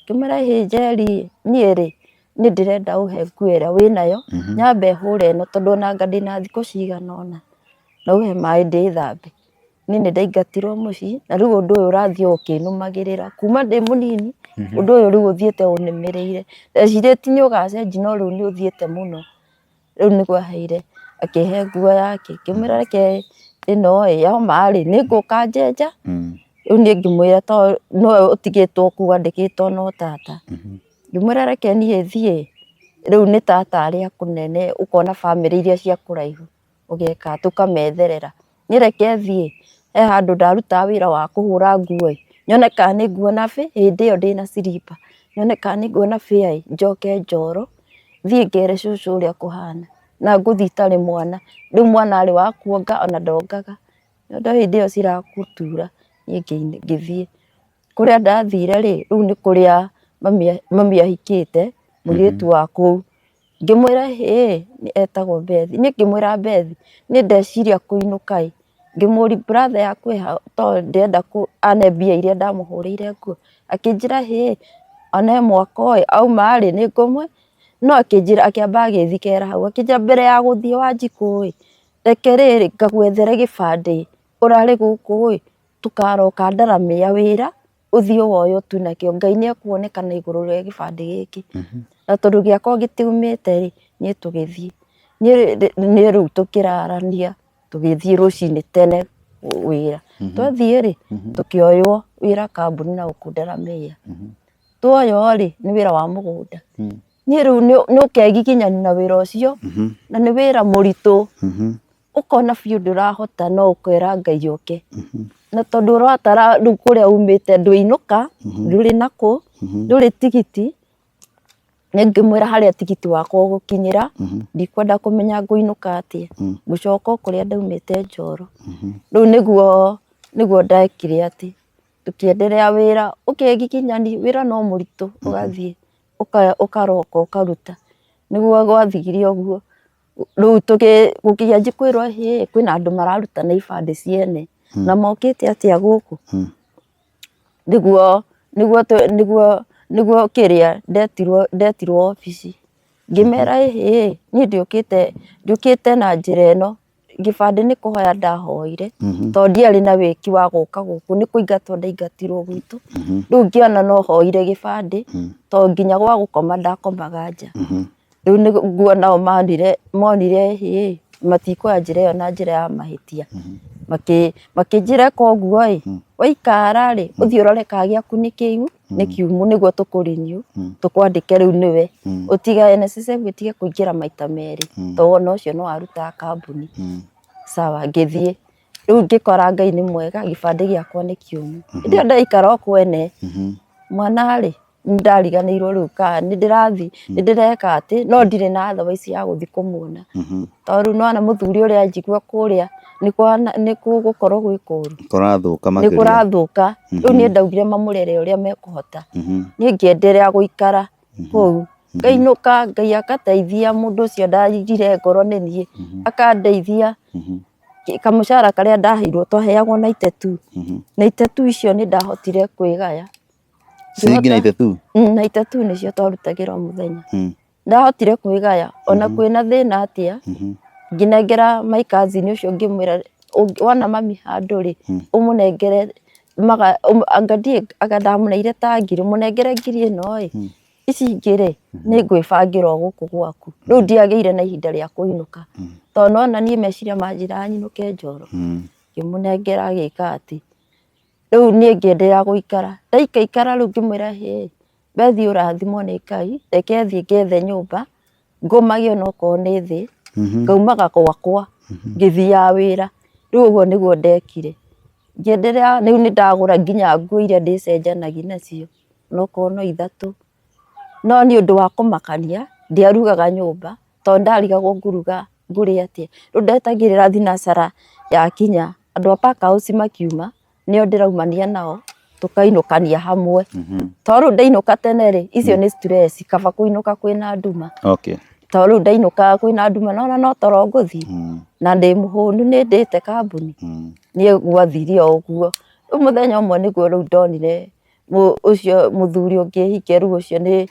[SPEAKER 3] ngĩmwĩra hĩ Njeri ĩ, niĩ rĩ, niĩ ndĩrenda ũhe nguo ĩrĩa wĩnayo, nyambe hũre ĩno tondũ ona anga ndĩna thikũ cigana ũna, na ũhe maĩ ndĩthambe. Niĩ nĩ ndaingatirwo mũciĩ, na rĩu ũndũ ũyũ ũrathiĩ o ũkĩnũmagĩrĩra, kuma ndĩ mũnini, ũndũ ũyũ rĩu ũthiĩte ũnĩmĩrĩire, ndecirĩtie nĩ ũgacenjia no rĩu nĩ ũthiĩte mũno. Rĩu nĩguo aheire, akĩhe nguo yake, ngĩmwĩra reke ĩno ĩ yoma rĩ, nĩ ngũka njenja, rĩu niĩ ngĩmwĩra tondũ nĩwe ũtigĩtwo kũu andĩkĩtwo no tata, ngĩmwĩra reke niĩ thiĩ, rĩu nĩ tata arĩa kũnene ũkona bamĩrĩ iria cia kũraihu. Ũgeka atĩ ũkametherera. Niĩ reke thiĩ, he handũ ndarutaga wĩra wa kũhũra nguo ĩ, nyone kana nĩ nguona hĩndĩ ĩyo ndĩna slipper, nyone kana nĩ nguona fare ĩ, njoke Njoro, thiĩ ngere cũcũ ũrĩa kũhana, na ngũthiĩ itarĩ mwana, rĩu mwana arĩ wa kuonga ona ndongaga. Nyondo hĩndĩ ĩyo cirakũtura, niĩ ngĩthiĩ. Kũrĩa ndathire rĩ, rĩu nĩ kũrĩa mami ahikĩte, mũirĩtu wa kũu. Ngĩmwĩra hĩ, etagwo Beth, niĩ ngĩmwĩra Beth, niĩ ndeciria kũinũka ĩ, ngĩmũria brother yaku ĩha tondũ ndĩrenda ane mbia iria ndamũhũrĩire nguo, akĩnjĩra hĩ, ona e mwaka ĩ, auma rĩ, nĩ ngũmũ, no akĩnjĩra akĩamba agĩthikera hau, akĩnjĩra mbere ya gũthiĩ Wanjikũ ĩ, reke rĩrĩ ngagwethere gĩbandĩ, ũrarĩ gũkũ ĩ, tũkaroka ndaramia wĩra, ũthiĩ woe ũtue nakĩo, Ngai nĩ ekuonekana igũrũ rĩa gĩbandĩ gĩkĩ. Na tondũ gĩakwa gĩtiumĩte rĩ, niĩ tũgĩthiĩ. Niĩ rĩu tũkĩrarania, tũgĩthiĩ rũcinĩ tene wĩra. Twathiĩ rĩ, tũkĩoywo wĩra kambuni na gũkũ Delamere. Tuoywo rĩ, nĩ wĩra wa mũgũnda. Niĩ rĩu nĩ ũkegiginyani na wĩra ũcio, na nĩ wĩra mũritũ. Ũkona biũ ndũrahota no ũkera Ngai oke. Na tondũ ũratara rĩu kũrĩa umĩte ndwĩinũka, ndũrĩ nakũ, ndũrĩ tigiti, nĩ ngĩmwĩra harĩa tigiti wakwa ũgũkinyĩra, ndikwenda kũmenya ngũinũka atĩa, ngũcoka o kũrĩa ndaumĩte Njoro. Rĩu nĩguo nĩguo ndekire atĩ, tũkĩenderea wĩra, ũkegiginyani, wĩra no mũritũ, ũgathiĩ ũkaroka ũkaruta, nĩguo gwathire ũguo. Rĩu gũkĩanjia kwĩrwo hĩ, kwĩna andũ mararuta na ibandĩ ciene, na mokĩte atĩa gũkũ? Nĩguo nĩguo nĩguo nĩguo kĩrĩa ndetirwo ndetirwo obici, ngĩmera ĩhĩ, niĩ ndiũkĩte ndiũkĩte na njĩra ĩno, gĩbandĩ nĩ kũhoya ndahoire, tondũ ndiarĩ na wĩki wa gũka gũkũ, nĩ kũingatwo ndaingatirwo gwitũ, rĩu ngĩona no hoire gĩbandĩ, tondũ nginya gwa gũkoma ndakomaga nja. Rĩu nĩguo nao monire monire hĩ matikuoya njĩra ĩyo na njĩra ya mahĩtia. Makĩnjĩra ĩka ũguo ĩ, waikara rĩ, ũthiĩ ũrore kana gĩaku nĩ kĩu, nĩ kiumu nĩguo tũkũ renew, tũkwandĩke rĩu nĩwe. Ũtige NSSF ĩtige kũingĩra maita merĩ, tondũ ona ũcio no arutaga kambuni. Sawa ngĩthiĩ, rĩu ngĩkora Ngai nĩ mwega gĩbandĩ gĩakwa nĩ kĩũmũ. Hĩndĩ ĩyo ndaikara o kwene, mwana rĩ, nĩ ndariganĩirwo rĩu kana nĩ ndĩrathiĩ nĩ ndĩreka atĩ no ndirĩ na otherwise ya gũthiĩ kũmuona. Tondũ rĩu nĩ wona mũthuri ũrĩa anjigua kũrĩa nĩ gũgũkorwo gwĩ kũru.
[SPEAKER 1] Kũrathũka
[SPEAKER 3] Nĩ
[SPEAKER 1] makĩria.
[SPEAKER 3] kũrathũka. Rĩu niĩ ndaugire mamũrere ũrĩa mekũhota. Niĩ ngĩenderea gũikara kũu. Ngainũka Ngai akateithia mũndũ ũcio ndaigire ngoro nĩ niĩ, akandeithia. Kamũcara karĩa ndaheirwo twaheagwo 92. 92 icio nĩ ndahotire kwĩgaya.
[SPEAKER 1] Ciringi 92?
[SPEAKER 3] 92 nĩcio twarutagĩra o mũthenya. Ndahotire kwĩgaya ona kwĩna thĩna atĩa, ngĩnengera my cousin ũcio ngĩmwĩra wona mami handũ rĩ, ũmũnengere anga ndiũĩ anga ndamũneire ta ngiri, mũnengere ngiri ĩno ĩ, ici ingĩ rĩ, nĩ ngwĩbangĩra o gũkũ gwaku. Rĩu ndiagĩire na ihinda rĩa kũinũka, tondũ nĩ wona niĩ meciria manjĩraga nyinũke Njoro, ngĩmũnengera agĩka atĩ. Rĩu niĩ ngĩenderea gũikara, ndaikaikara rĩu ngĩmwĩra hĩ, Bethi ũrathimwo nĩ Ngai, reke thiĩ ngethe nyũmba, ngomage onokorwo nĩ thĩ, ngaumaga gwakwa ngĩthiaga wĩra. Rĩu ũguo nĩguo ndekire. Ngĩenderea rĩu nĩ ndagũra nginya nguo iria ndĩcenjanagia nacio, onokorwo no ithatũ. No nĩ ũndũ wa kũmakania, ndiarugaga nyũmba, tondũ ndarigagwo ngũruga ngũrĩe atĩa. Rĩu ndetagĩrĩra thinacara yakinya, andũ a Park House makiuma, nĩo ndĩraumania nao, tũkainũkania hamwe. Tondũ rĩu ndainũka tene rĩ, icio nĩ stress, kaba kũinũka kwĩna nduma. Tondũ rĩu ndainũka kwĩna nduma nĩ wona no toro ngũthiĩ, na ndĩ mũhũnu nĩ ndĩte kambuni. Niĩ gwathire o ũguo. Rĩu mũthenya ũmwe nĩguo rĩu ndonire ũcio mũthuri ũngĩ hikia rĩu ũcio nĩ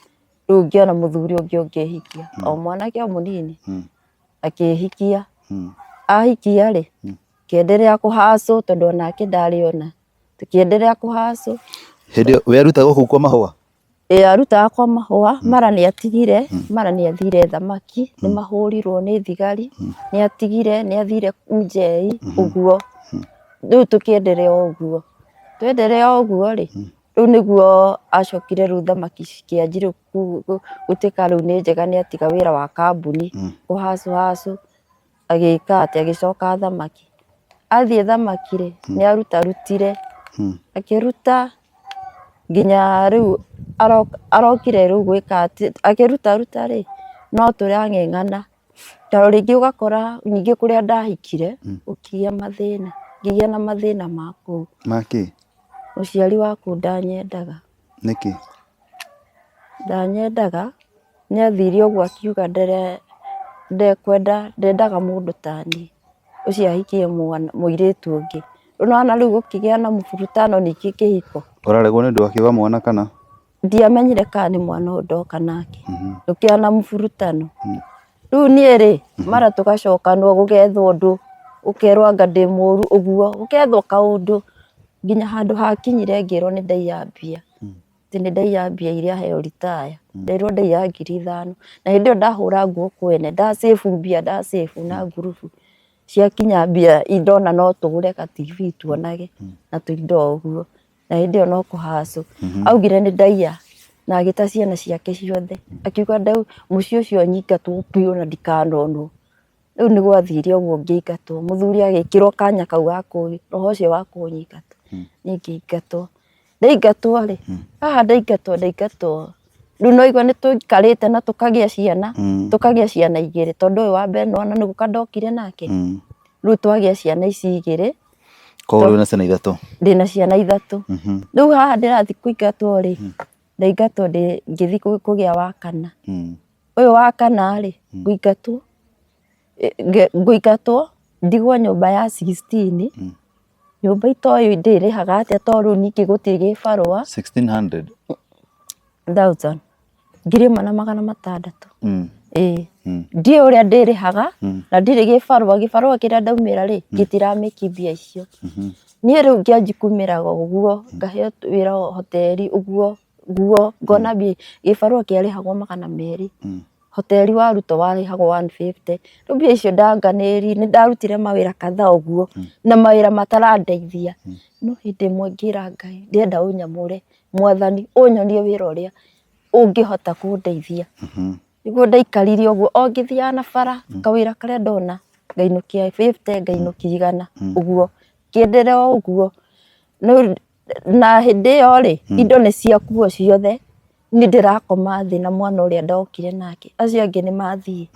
[SPEAKER 3] rĩu ngĩona mũthuri ũngĩ ũngĩhikia o mwanake o mũnini akĩhikia ahikia rĩ ngĩenderea kũhacũ tondũ onake ndarĩ ona tũkĩenderea kũhacũ.
[SPEAKER 1] Hĩndĩ ĩyo we arutaga kũu kwa mahũa?
[SPEAKER 3] Ĩĩ arutaga kwa mahũa mara nĩ atigire mara nĩ athire thamaki nĩ mahũrirwo nĩ thigari nĩ atigire nĩ athire njei ũguo rĩu tũkĩenderea o ũguo. Twenderea o ũguo rĩ, rĩu nĩguo acokire rĩu thamaki cikĩanjia rĩu gũtuĩka rĩu nĩ njega nĩ atiga wĩra wa kambuni kũhacũ hacũ, agĩka atĩ agĩcoka thamaki. Athiĩ thamaki rĩ, nĩ arutarutire, akĩruta nginya rĩu arokire rĩu gwĩka atĩ, akĩrutaruta rĩ, no tũrang'eng'ana. Tondũ rĩngĩ ũgakora ningĩ kũrĩa ndahikire, gũkĩgĩa mathĩna. Ngĩgĩa na mathĩna ma kũu.
[SPEAKER 1] Makĩ?
[SPEAKER 3] Mũciari wa kũu ndanyendaga.
[SPEAKER 1] Nĩkĩ?
[SPEAKER 3] Ndanyendaga, nĩ athire ũguo akiuga ndekwenda, ndendaga mũndũ taniĩ, ũcio ahikie mwana mũirĩtu ũngĩ. Rĩu nĩwona rĩu gũkĩgĩa na mũburutano ningĩ kĩhiko.
[SPEAKER 1] Ũraregwo nĩ ũndũ wa kĩ wa mwana kana?
[SPEAKER 3] Ndiamenyire kana nĩ mwana ũyũ ndoka nake, gũkĩgĩa na mũburutano. Rĩu niĩ rĩ, mara tũgacokanwo gũgethwo ũndũ, ũkerwo anga ndĩ mũru ũguo, gũkethwo kaũndũ, nginya handũ hakinyire ngĩrwo nĩ ndaiya mbia, atĩ nĩ ndaiya mbia iria heo ritaya, nderirwo ndaiya 5,000, na hĩndĩ ĩyo ndahũra nguo kwene, nda save mbia nda save na ngurubu, ciakinya mbia ndona no tũgũre ga TV tuonage na tũindo o ũguo. Na hĩndĩ ĩyo no kũhacũ. Augire nĩ ndaiya na agĩta ciana ciake ciothe akiuga mũciĩ ũcio nyingatwo biũ na ndikanonwo. Rĩu nĩ gwathire ũguo ngĩingatwo, mũthuri agĩkĩrwo kanya kau ga roho ũcio wa kũnyingata, niĩ ngĩingatwo. Ndaingatwo rĩ, haha ndaingatwo ndaingatwo, rĩu nĩ waigua nĩ tũikarĩte na tũkagĩa ciana, tũkagĩa ciana igĩrĩ tondũ ũyũ wa mbere nĩ wona nĩ gũka ndokire nake. Rĩu twagĩa ciana ici igĩrĩ.
[SPEAKER 1] Koguo wĩna ciana ithatũ?
[SPEAKER 3] Ndĩna ciana ithatũ. Rĩu haha ndĩrathiĩ kũingatwo rĩ, ndaingatwo ngĩthiĩ kũgĩa wa kana. Ũyũ wa kana rĩ, ngũingatwo, ngũingatwo ndigwo nyũmba ya 16, nyũmba itoĩ ndĩrĩhaga atĩa tondũ rĩu ningĩ gũtirĩ gĩbarũa.
[SPEAKER 1] 1600?
[SPEAKER 3] Thousand. 1600. Ĩĩ. Ndiũĩ ũrĩa ndĩrĩhaga na ndirĩ gĩbarũa, gĩbarũa kĩrĩa ndaumĩra rĩ, gĩtiramĩki mbia icio. Niĩ rĩu ngĩanjia kumĩraga ũguo, ngaheo wĩra hoteri ũguo ũguo, ngona mbia, gĩbarũa kĩarĩhagwo 200, hoteri warutwo warĩhagwo 150, rĩu mbia icio ndanganĩri, nĩ ndarutire mawĩra kadhaa ũguo, na mawĩra matarandeithia, no hĩndĩ ĩmwe ngĩra Ngai ndĩrenda ũnyamũre, Mwathani ũnyonie wĩra ũrĩa ũngĩhota kũndeithia. Nĩguo ndaikarire ũguo o ngĩthiaga na bara kawĩra karĩa ndona ngainũkia 50 ngainũkia 100 ũguo, ngĩenderea o ũguo. Na hĩndĩ ĩyo rĩ, indo nĩ ciakuo ciothe, niĩ ndĩrakoma thĩ na mwana ũrĩa ndokire nake, acio angĩ nĩ mathiĩ.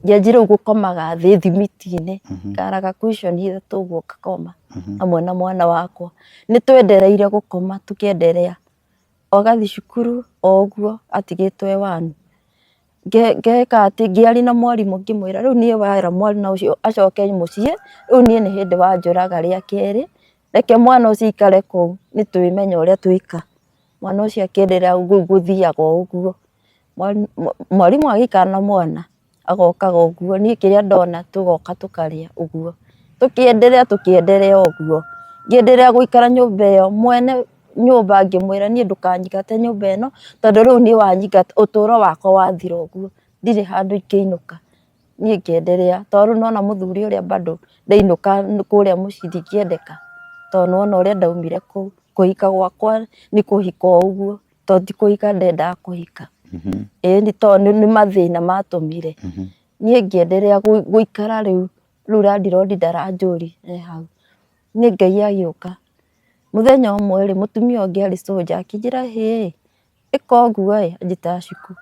[SPEAKER 3] Ngĩanjia rĩu gũkomaga thĩ thimiti-inĩ, ngaraga cushion ithatũ ũguo ngakoma hamwe na mwana wakwa. Nĩ twendereire gũkoma tũkĩenderea. Agathiĩ cukuru o ũguo atigĩtwo e one. Ngeka atĩ ngĩaria na mwarimũ ngĩmwĩra rĩu niĩ wera mwana ũcio acoke mũciĩ, rĩu niĩ nĩ hĩndĩ wanjũraga rĩa kerĩ, reke mwana ũcio aikare kũu nĩ twĩmenye ũrĩa twĩka. Mwana ũcio akĩenderea gũthiaga o ũguo. Mwarimũ agĩikara na mwana. Agokaga ũguo, niĩ kĩrĩa ndona tũgoka tũkarĩa ũguo, tũkĩenderea tũkĩenderea ũguo, ngĩenderea gũikara nyũmba ĩyo, mwene nyũmba ngĩmwĩra niĩ ndũkanyingate nyũmba ĩno, tondũ rĩu niĩ wanyingata ũtũro wakwa wathira ũguo, ndirĩ handũ ingĩinũka, niĩ ngĩenderea, tondũ rĩu nĩwona mũthuri ũrĩa bado ndainũka kũrĩa mũciĩ ndingĩendeka, tondũ nĩwona ũrĩa ndaumire kũu, kũhika gwakwa nĩ kũhika o ũguo. Tondũ ti kũhika ndendaga kũhika, ĩni tondũ nĩ mathĩna matũmire niĩ ngĩenderea gũikara rĩu, rĩu landlord ndaranjũria e hau, niĩ Ngai agĩũka, mũthenya ũmwe rĩ, mũtumia ũngĩ arĩ soldier akĩnjĩra hĩ, ĩka ũguo ĩ, anjĩtaga Shukuru,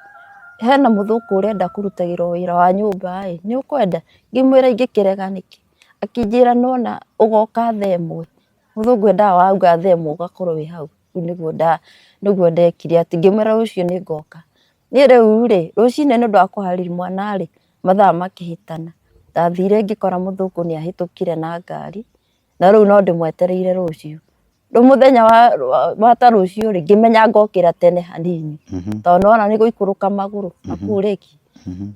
[SPEAKER 3] hena mũthũngũ ũrenda kũrutagĩrwo wĩra wa nyũmba ĩ, nĩ ũkwenda? Ngĩmwĩra ingĩkĩrega nĩkĩ? Akĩnjĩra nĩwona ũgoka thaa ĩmwe, mũthũngũ endaga wauga thaa ĩmwe ũgakorwo wĩ hau. Rĩu nĩguo nda nĩguo ndekire atĩ ngĩmwĩra rũciũ nĩ ngoka. Niĩ rĩu rĩ, rũcinĩ nĩ ũndũ wa kũharĩria mwana rĩ, mathaa makĩhĩtana. Ndathire ngĩkora mũthũngũ nĩ ahĩtũkire na ngari, na rĩu no ndĩmwetereire rũciũ. Rĩu mũthenya wa ta rũciũ rĩ, ngĩmenya ngokĩra tene hanini, tondũ nĩ wona nĩ gũikũrũka magũrũ na kũu rĩki.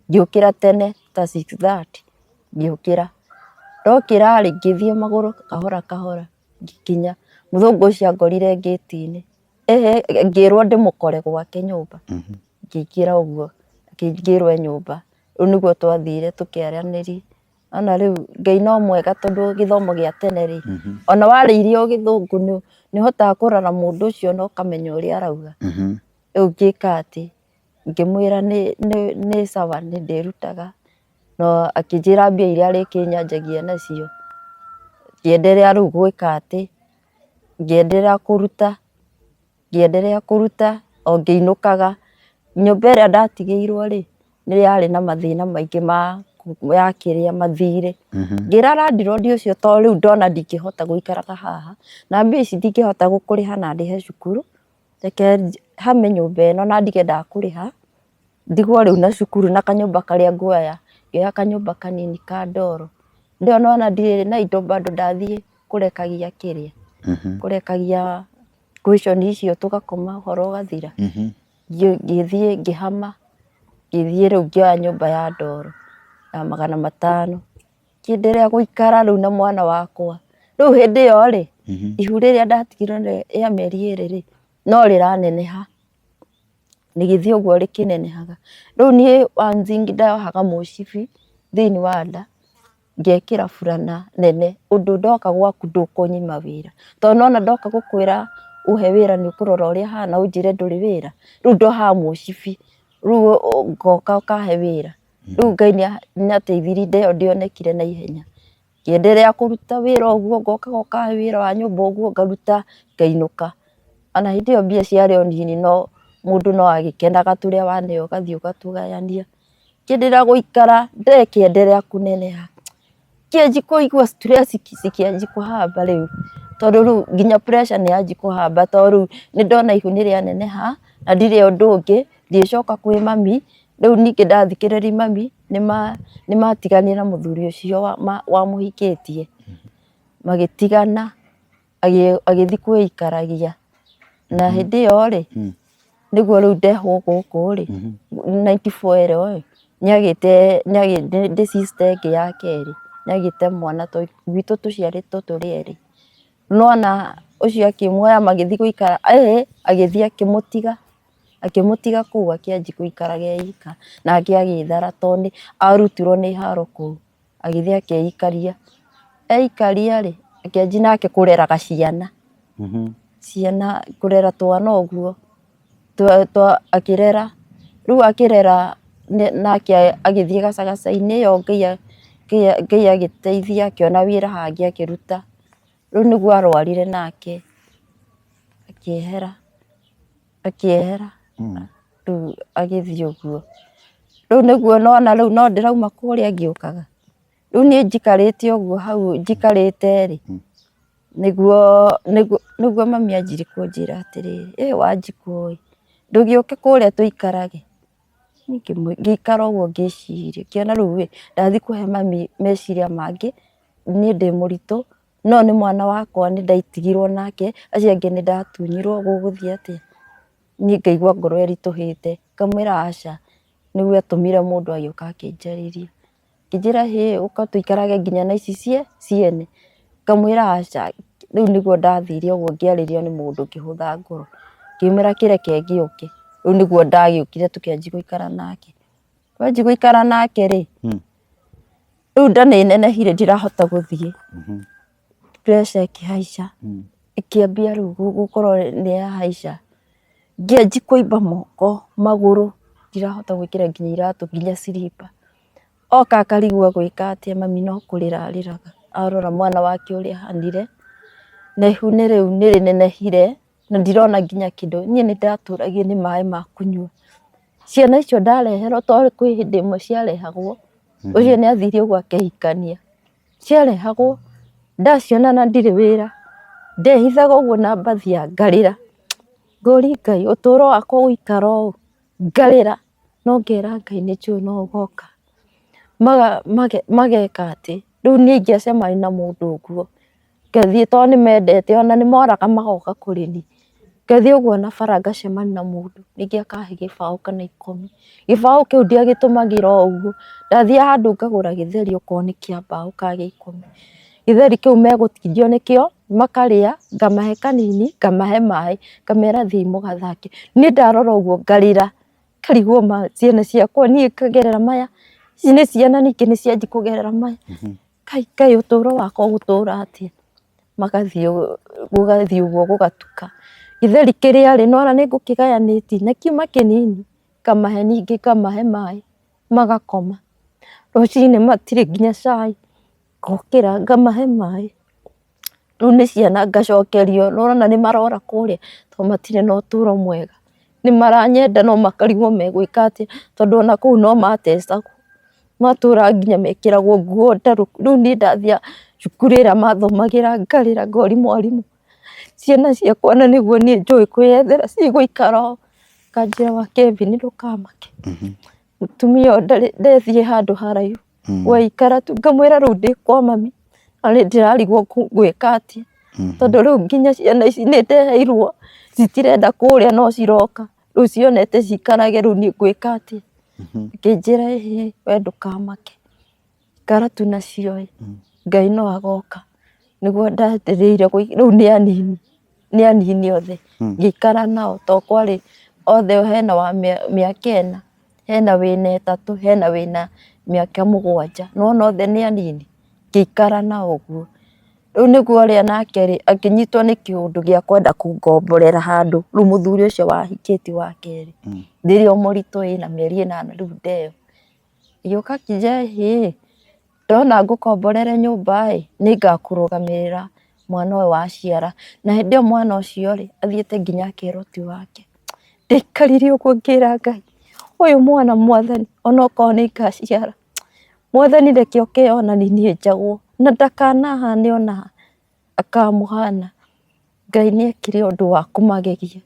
[SPEAKER 3] Ngĩũkĩra tene ta 6:30, ngĩũkĩra. Ndokĩra rĩ, ngĩthiĩ magũrũ kahora kahora. Ngĩkinya, mũthũngũ ũcio angorire ngĩti-inĩ, ĩhĩ ngĩrwo ndĩmũkore gwake nyũmba, ngĩingĩra ũguo, ngĩrwo e nyũmba, rĩu nĩguo twathire tũkĩaranĩria, nĩwona rĩu Ngai no mwega tondũ gĩthomo gĩa tene rĩ, ona warĩirie o gĩthũngũ nĩ ũhotaga kũrora mũndũ ũcio na ũkamenya ũrĩa arauga, rĩu ngĩka atĩ, ngĩmwĩra nĩ sawa nĩ ndĩrutaga. No akĩnjĩra mbia iria arĩkĩnyanjagia nacio, ngĩenderea rĩu gwĩka atĩ, ngĩenderea kũruta, ngĩenderea kũruta o ngĩinũkaga. Nyũmba ĩrĩa ndatigĩirwo rĩ, nĩ yarĩ na mathĩna maingĩ ma ya kĩrĩa mathirĩ. Ngĩra landlord ũcio tondũ rĩu ndona ndingĩhota gũikaraga haha, na mbia ici ndingĩhota gũkũrĩha na ndĩhe cukuru, reke hame nyũmba ĩno na ndige ndakũrĩha, ndigwo rĩu na cukuru na kanyũmba karĩa nguoya, ngĩoya kanyũmba kanini ka ndoro. Hĩndĩ ĩyo nĩwona ndirĩ na indo bado ndathiĩ kũrekagia kĩrĩa, kũrekagia cushion icio tũgakoma ũhoro ũgathira. Ngĩthiĩ ngĩhama, ngĩthiĩ rĩu ngĩoya nyũmba ya ndoro ya 500, ngĩenderea gũikara rĩu na mwana wakwa. Rĩu hĩndĩ ĩyo rĩ, ihu rĩrĩa ndatigirwo rĩa mĩeri 2 rĩ, no rĩraneneha, rĩgĩthiĩ ũguo rĩkĩnenehaga. Rĩu niĩ one thing ndohaga mũcibi thĩiniĩ wa nda, ngekĩra burana nene ũndũ ndoka gwaku ndũkũnyima wĩra, tondũ nĩwona ndoka gũkwĩra ũhe wĩra nĩ ũkũrora ũrĩa hana ũnjĩre ndũrĩ wĩra, rĩu ndohaga mũcibi, rĩu ngoka ũkahe wĩra, rĩu Ngai nĩ ateithirie nda ĩyo ndĩonekire na ihenya, ngĩenderea kũruta wĩra ũguo ngokaga ũkahe wĩra wa nyũmba ũguo ngaruta ngainũka, ona hĩndĩ ĩyo mbia ciarĩ o nini no mũndũ no agĩkenaga tũrĩa waneo ũgathiĩ ũgatũgayania. Ngĩenderea gũikara ndekĩenderea kũneneha, ngĩanjia kũigua stress cikĩanjia kũhamba rĩu, tondũ rĩu nginya pressure nĩ yanjia kũhamba tondũ rĩu nĩ ndona ihu nĩ rĩaneneha na ndirĩ ũndũ ũngĩ, ndiĩcoka kwĩ mami, rĩu ningĩ ndathikĩrĩria mami nĩ matiganire na mũthuri ũcio wamũhikĩtie, magĩtigana agĩthiĩ kwĩikaragia. Na hĩndĩ ĩyo rĩ, nĩguo rĩu ndehwo gũkũ rĩ, 94 ĩyo rĩ, nĩagĩte ndĩ sister ĩngĩ ya kerĩ, nĩagĩte mwana tondũ gwitũ tũciarĩtwo tũrĩ erĩ. Nĩwona ũcio akĩmuoya magĩthiĩ gũikara, agĩthiĩ akĩmũtiga, akĩmũtiga kũu akĩanjia gũikaraga e ika, nake agĩthara tondũ nĩ arutirwo nĩ haro kũu. Agĩthiĩ akĩikaria, eikaria rĩ, akĩanjia nake kũreraga ciana, ciana kũrera twana ũguo, akĩrera, rĩu akĩrera nake agĩthiĩ gacagaca-inĩ ĩyo Ngai agĩteithia akĩona wĩra hangĩ akĩruta, rĩu nĩguo arwarire nake, akĩehera, akĩehera. Rĩu agĩthiĩ ũguo. Rĩu nĩguo nona rĩu no ndĩrauma kũrĩa ngĩũkaga. Rĩu niĩ njikarĩte ũguo hau njikarĩte rĩ, nĩguo nĩguo nĩguo mami anjirie kũnjĩra atĩrĩrĩ, ĩ Wanjikũ ĩ, ndũgĩũke kũrĩa tũikarage. Niĩ ngĩikara ũguo ngĩciria, ngĩona rĩu ĩ, ndathiĩ kũhe mami meciria mangĩ, niĩ ndĩ mũritũ, no nĩ mwana wakwa nĩ ndaitigirwo nake, acio angĩ nĩ ndatunyirwo, gũgũthiĩ atĩa? Niĩ ngaigua ngoro ĩritũhĩte, ngamwĩra aca, nĩguo atũmire mũndũ agĩũka akĩnjarĩria, akĩnjĩra hĩ ũka tũikarage nginya na ici ciene, ngamwĩra aca, rĩu nĩguo ndathire ũguo ngĩarĩrio nĩ mũndũ ngĩhũtha ngoro, ngĩmwĩra kĩreke ngĩũke, rĩu nĩguo ndagĩũkire tũkĩanjia gũikara nake, twanjia gũikara nake rĩ, rĩu nda nĩ ĩnenehire ndirahota gũthiĩ, pressure ĩkĩhaica. Ĩkĩambia rĩu gũkorwo nĩ yahaica, ngĩanjia kũimba moko, magũrũ, ndirahota gwĩkĩra nginya iratũ nginya slipper. Oka akarigwo egwĩka atĩa mami no kũrĩra arĩraga arora mwana wake ũrĩa ahanire, na ihu rĩu nĩ rĩnenehire na ndirona nginya kĩndũ, niĩ nĩ ndatũragio nĩ maĩ ma kũnyua. Ciana icio ndareherwo tondũ kwĩ hĩndĩ ĩmwe ciarehagwo, ũcio nĩ athire ũguo akĩhikania. Ciarehagwo ndaciona na ndirĩ wĩra, ndehithaga ũguo na mbathia ngarĩra, ngoria Ngai ũtũro wakwa ũgũikara ũũ, ngarĩra no ngera Ngai nĩnjũĩ no ũgoka. Mageka atĩ, rĩu niĩ ingĩacemania na mũndũ ũguo, ngathiĩ tondũ nĩ mendete ona nĩ moraga magoka kũrĩ niĩ, ngathiĩ ũguo na bara ngacemania na mũndũ rĩngĩ akahe gĩbaũ kana 10, gĩbaũ kĩu ndiagĩtũmagĩra o ũguo, ndathiaga handũ ngagũra gĩtheri okorwo nĩ kĩa mbaũ kana gĩa 10, gĩtheri kĩu megũtindio nĩkĩo, makarĩa, ngamahe kanini, ngamahe maĩ, ngamera thiĩi mũgathake, niĩ ndarora ũguo ngarĩra, ngarigwo ma ciana ciakwa niĩ ngagerera maya, ici nĩ ciana ningĩ nĩ cianjia kũgerera maya. Kai Ngai ũtũro wakwa ũgũtũra atĩa? Magathiĩ gũgathiĩ ũguo gũgatuka. Gĩtheri kĩrĩa rĩ, nĩwona nĩ ngũkĩgayanĩtie na kiuma kĩnini, ngamahe ningĩ ngamahe maĩ, magakoma. Rũcinĩ matirĩ nginya cai, ngokĩra ngamahe maĩ. Rĩu nĩ ciana ngacokerio, nĩũrona nĩ marora kũrĩa tondũ matirĩ na ũtũro mwega. Nĩ maranyenda no makarigwo megwĩka atĩa, tondũ ona kũu no matecagwo. Matũraga nginya mekĩragwo nguo ndarũku. Rĩu niĩ ndathiaga cukuru ĩrĩa mathomagĩra ngarĩra ngoria mwarimũ, ciana ciakwa na nĩguo niĩ njũĩ kwĩyethera cigũikara ũũ? Akanjĩra wa Kevin ndũkamake, mũtumia ũyũ ndarĩ ndethiĩ handũ haraihu, we ikara tu. Ngamwĩra rĩu ndĩ kwa mami na nĩ ndĩrarigwo ngwĩka atĩa, tondũ rĩu nginya ciana ici nĩ ndeheirwo citirenda kũrĩa no ciroka, rĩu cionete cikarage rĩu niĩ ngwĩka atĩa? Akĩnjĩra ĩhĩ we ndũkamake, ikara tu nacio ĩ, Ngai no agoka. Nĩguo ndetereire rĩu nĩ anini, nĩ anini othe, ngĩikara nao to kwarĩ othe hena wa mĩaka ĩna, hena wĩna ĩtatũ, hena wĩna mĩaka mũgwanja, nĩwona othe nĩ anini, ngĩikara nao ũguo. Rĩu nĩguo ũrĩa nake rĩ, akĩnyitwo nĩ kĩũndũ gĩa kwenda kũngomborera handũ, rĩu mũthuri ũcio wahikĩtie wa kerĩ, rĩrĩa o mũritũ ĩna mĩeri ĩnana rĩu ndeyo. Agĩũka akĩnjĩra ĩhĩ, ndona ngũkomborere nyũmba ĩ, nĩ ngakũrũgamĩrĩra mwana ũyũ waciara. Na hĩndĩ ĩyo mwana ũcio rĩ, athiĩte nginya akerwo ti wake. Ndaikarire ũguo ngĩra Ngai, ũyũ mwana mwathani onokorwo nĩ ngaciara, Mwathani reke oke onanie niĩ njagwo, na ndakanahane ona akamũhana. Ngai nĩ ekire ũndũ wa kũmagegia.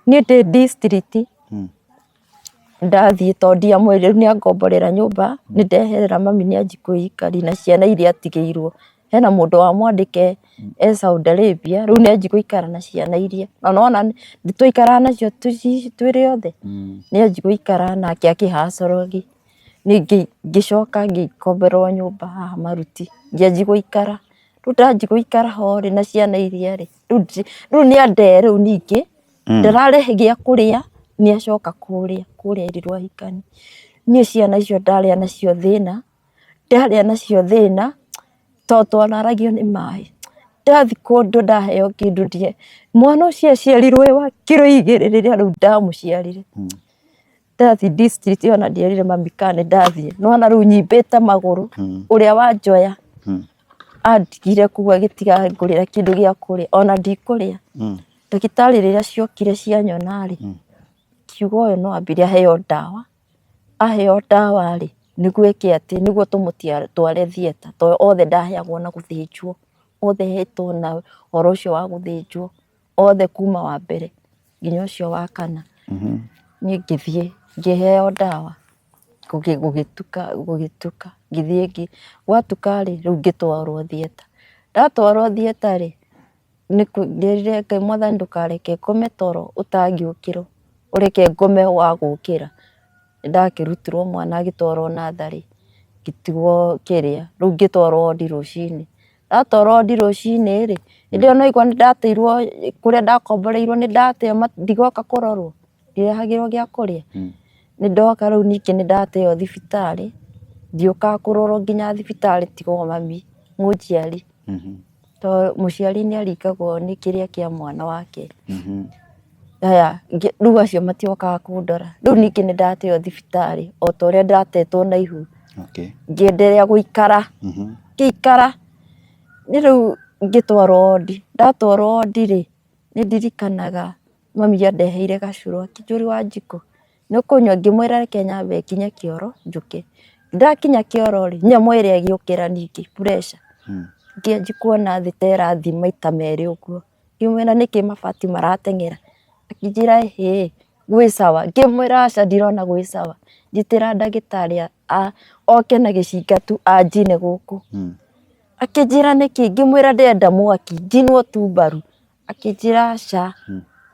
[SPEAKER 3] Niĩ ndĩ district, ndathiĩ tondũ ndiamwĩrire rĩu nĩ angomborera nyũmba, nĩ ndeherera mami nĩ anjia kwĩikaria na ciana iria atigĩirwo. Hena mũndũ wamwandĩka e Saudi Arabia, rĩu nĩ anjia gũikara na ciana iria. Na nĩ wona twaikaraga nacio twĩrĩ othe, nĩ anjia gũikara nake akĩ hustle. Niĩ ngĩcoka ngĩkomborerwo nyũmba haha Maruti, ngĩanjia gũikara. Rĩu ndanjia gũikara ho rĩ na ciana iria rĩ, rĩu nĩ andee rĩu ningĩ, ndararehe gĩa kũrĩa, nĩ acoka kũrĩa, kũrĩa erirwo ahikanie. Niĩ ciana icio ndarĩa nacio thĩna, ndarĩa nacio thĩna, tondũ twararagio nĩ maĩ. Ndathiĩ kũndũ ndaheo kĩndũ ndie, mwana ũcio aciarirwo e wa kiro igĩrĩ rĩrĩa rĩu ndamũciarire. Ndathiĩ district ona ndierire mami kana nĩ ndathiĩ nĩwona rĩu nyimbĩte magũrũ ũrĩa wanjoya andigire kũu agĩtiga ngũrĩra kĩndũ gĩa kũrĩa ona ndikũrĩa. Ndagĩtarĩ rĩrĩa ciokire cianyona rĩ, akiuga ũyũ no ambire aheo ndawa, aheo ndawa rĩ, nĩguo ĩke atĩ, nĩguo tũmũtware theatre tondũ othe ndaheagwo na gũthĩnjwo, othe hetwo na ũhoro ũcio wa gũthĩnjwo. othe kuma wa mbere nginya ũcio wa kana. Niĩ ngĩthiĩ ngĩheo ndawa gũgĩtuka gũgĩtuka ngĩthiĩ gwatuka rĩ, rĩu ngĩtwarwo theatre. Ndatwarwo theatre rĩ, nderire Ngai mwathani ndũkareke ngome toro ũtangĩũkĩrwo, ũreke ngome wa gũkĩra. Nĩndakĩrutirwo mwana agĩtwarwo natharĩ, ngĩtigwo kĩrĩa, rĩu ngĩtwarwo wondi rũcinĩ. Ndatwarwo wondi rũcinĩ rĩ, hĩndĩ ĩyo nĩwaigua nĩndateirwo kũrĩa ndakomboreirwo nĩndateo ndigoka kũrorwo, ndirehagĩrwo gĩa kũrĩa. Nĩndoka rĩu ningĩ nĩndateo thibitarĩ, ndiũkaga kũrorwo nginya thibitarĩ tiga o mami mũnjiari. Tondũ mũciari nĩ aringagwo nĩ kĩrĩa kĩa mwana wake. Haya, rĩu acio matiokaga kũndora, rĩu ningĩ nĩ ndateo thibitarĩ o ta ũrĩa ndatetwo na ihu, ngĩenderea gũikara, ngĩikara, nĩ rĩu ngĩtwarwo wondi, ndatwarwo wondi rĩ, nĩ ndirikanaga mami andeheire gacũrũ akĩnjũria Wanjikũ Nĩ ũkũnyua? Ngĩmwĩra reke nyambe nginye kĩoro njũke. Ndakinya kĩoro rĩ, nyamũ ĩrĩa ĩgĩũkĩra ningĩ pressure, ngĩanjia kuona thĩ ta ĩrathiĩ maita merĩ ũguo. Ngĩmwĩra nĩkĩ mabati marateng'era? Akĩnjĩra ĩhĩ gwĩ sawa. Ngĩmwĩra aca ndirona gwĩ sawa, njĩtĩra ndagĩtarĩ oke na gĩcinga tu anjine gũkũ. Akĩnjĩra nĩkĩ? Ngĩmwĩra ndĩrenda mwaki njinwo tu mbaru. Akĩnjĩra aca,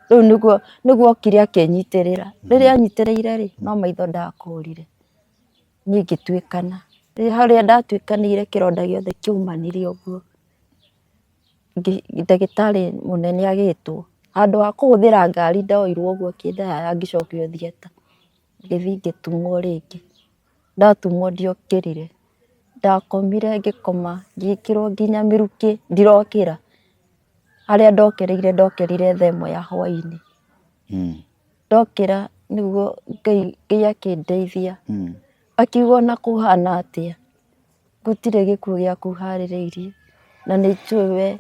[SPEAKER 3] rĩu nĩguo nĩguo okire akĩnyitĩrĩra, rĩrĩa anyitĩrĩire rĩ, no maitho ndakũrire, niĩ ngĩtuĩkana, harĩa ndatuĩkanĩire kĩronda gĩothe kĩaumanire ũguo, ndagĩtarĩ mũnene agĩtwo, handũ ha kũhũthĩra ngari ndoirwo ũguo akĩndaya ngĩcokio theatre, ngĩthiĩ ngĩtumwo rĩngĩ, ndatumwo ndiokĩrire, ndakomire ngĩkoma, ngĩkĩrwo nginya mĩrukĩ ndirokĩra. Harĩa ndokereire ndokerire thaa ĩmwe ya hwainĩ. Ndokĩra nĩguo Ngai Ngai akĩndeithia, akiuga ona kũhana atĩa, gũtirĩ gĩkuũ gĩaku harĩrĩirie, na nĩ njũĩ we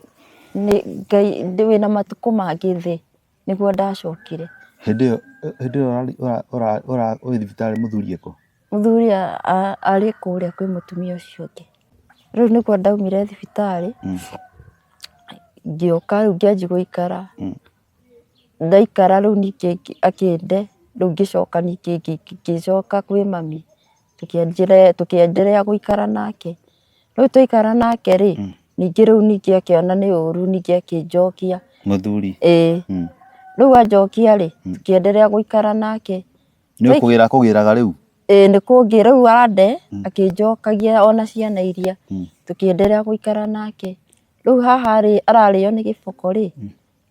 [SPEAKER 3] nĩ Ngai wĩna matukũ mangĩ thĩ, nĩguo ndacokire.
[SPEAKER 1] Hĩndĩ ĩyo hĩndĩ ĩyo wĩ thibitarĩ mũthuri ekũ?
[SPEAKER 3] Mũthuri arĩ kũrĩa kwĩ mũtumia ũcio ũngĩ. Rĩu nĩguo ndaumire thibitarĩ, ngĩũka rĩu ngĩanjia gũikara. Ndaikara rĩu ningĩ akĩnde, rĩu ngĩcoka ningĩ ngĩcoka kwĩ mami, tũkĩenderea gũikara nake. Rĩu twaikara nake rĩ, ningĩ rĩu ningĩ akĩona nĩ ũru ningĩ akĩnjokia.
[SPEAKER 1] Mũthuri?
[SPEAKER 3] Ĩĩ. Rĩu anjokia rĩ, tũkĩenderea gũikara nake.
[SPEAKER 1] Nĩ ũkũgĩra akũgĩraga rĩu?
[SPEAKER 3] Ĩĩ nĩ kũngĩra rĩu ande akĩnjokagia ona ciana iria, tũkĩenderea gũikara nake. Rĩu haha rĩ, ararĩo nĩ gĩboko rĩ,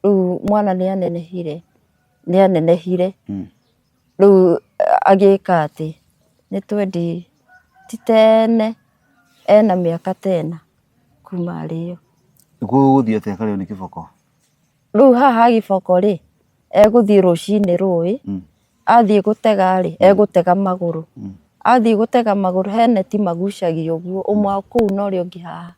[SPEAKER 3] rĩu mwana nĩ anenehire, nĩ anenehire, rĩu agĩka atĩ, nĩ twendi, ti tene, ena mĩaka ta ĩna kuma arĩo.
[SPEAKER 1] Gũgũthiĩ atĩa akarĩo nĩ kĩboko?
[SPEAKER 3] Rĩu haha gĩboko rĩ, egũthiĩ rũcinĩ rũĩ, athiĩ gũtega rĩ, egũtega magũrũ. Athiĩ gũtega magũrũ he neti magucagia ũguo, ũmwe kũu na ũrĩa ũngĩ haha.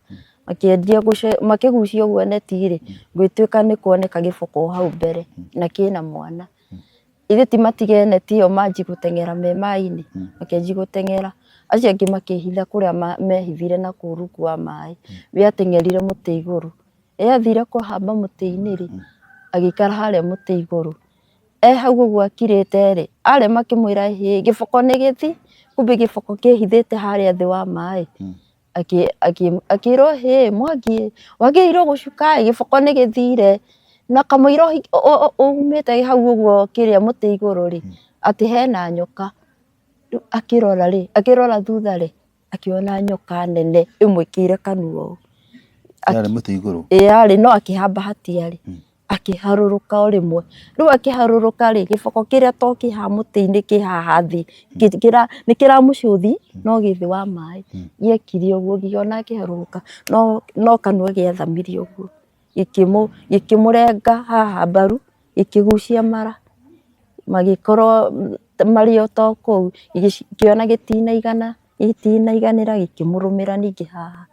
[SPEAKER 3] Makĩanjia makĩgucia ũguo neti rĩ, gũgĩtuĩka nĩ kuoneka gĩboko hau mbere na kĩna mwana. Ithe ti matige neti ĩyo manjie gũteng'era me maĩ-inĩ, makĩanjia gũteng'era. Acio angĩ makĩhitha kũrĩa mehithire nakũu rungu wa maĩ. We ateng'erire mũtĩ igũrũ. Ĩ athire kũhamba mũtĩ-inĩ rĩ, agĩikara harĩa mũtĩ igũrũ. E hau ũguo akirĩte rĩ, arĩa makĩmwĩra ĩhĩ gĩboko nĩ gĩthi, kumbe gĩboko kĩhithĩte harĩa thĩ wa maĩ. Akĩrwo hĩ Mwangi ĩ, wagĩrĩirwo gũcuka ĩ, gĩboko nĩ gĩthire. Na kamũira umĩte hau ũguo kĩrĩa mũtĩ igũrũ rĩ, atĩ hena nyoka. Rĩu akĩrora rĩ, akĩrora thutha rĩ, akĩona nyoka nene ĩmwĩkĩire kanua ũũ.
[SPEAKER 1] Yarĩ mũtĩ igũrũ?
[SPEAKER 3] Ĩĩ yarĩ no akĩhamba hatiarĩ, akĩharũrũka o rĩmwe. Rĩu akĩharũrũka rĩ, gĩboko kĩrĩa to kĩ haha mũtĩ-inĩ kĩ haha thĩ, nĩ kĩramũcũthi no gĩ thĩ wa maĩ. Gĩekire ũguo ngĩona akĩharũrũka no kanua gĩathamirie ũguo, gĩkĩmũrenga haha mbaru, gĩkĩgucia mara, magĩkorwo marĩ o ta kũu, ngĩona gĩtinaigana, gĩtinaiganĩra gĩkĩmũrũmĩra ningĩ haha,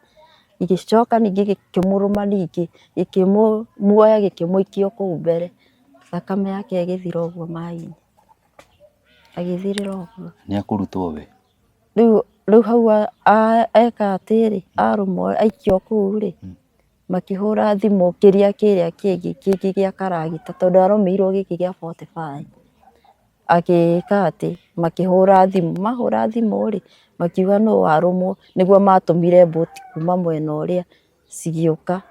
[SPEAKER 3] gĩgĩcoka ningĩ gĩkĩmũrũma ningĩ, gĩkĩmuoya gĩkĩmũikia o kũu mbere, thakame yake ĩgĩthira ũguo maĩ-inĩ, agĩthirĩra ũguo.
[SPEAKER 1] Nĩ akũrutwo we?
[SPEAKER 3] Rĩu hau eka atĩrĩ, arũmwo aikio kũu rĩ, makĩhũra thimũ kĩrĩa kĩrĩa kĩngĩ kĩngĩ gĩa karagita tondũ arũmĩirwo gĩkĩ gĩa 45. Agĩka atĩ, makĩhũra thimũ, mahũra thimũ rĩ, makiuga nũ warũmwo, nĩguo matũmire mbũti kuma mwena ũrĩa, cigĩũka.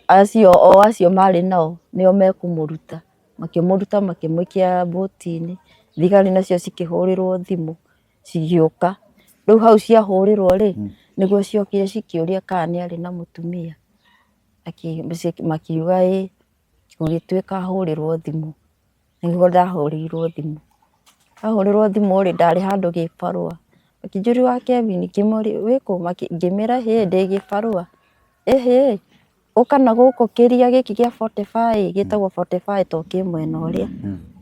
[SPEAKER 3] Acio o acio marĩ nao nĩo mekũmũruta, makĩmũruta makĩmũikia mbũti-inĩ, thigari nacio cikĩhũrĩrwo thimũ. Cigĩũka, rĩu hau ciahũrĩrwo rĩ, nĩguo ciokire cikĩũria kana nĩ arĩ na mũtumia, makiuga ĩĩ, gũgĩtuĩka ahũrĩrwo thimũ, nĩguo ndahũrĩirwo thimũ. Ndahũrĩrwo thimũ rĩ, ndarĩ handũ gĩbarũa, makĩnjũria wa Kevin, ngĩmoria wĩkũ, ngĩmera hĩ ndĩ gĩbarũa, ĩhĩ Ũka na gũkũ kĩria gĩkĩ gĩa 45 gĩtagwo 45 to kĩ mwena ũrĩa,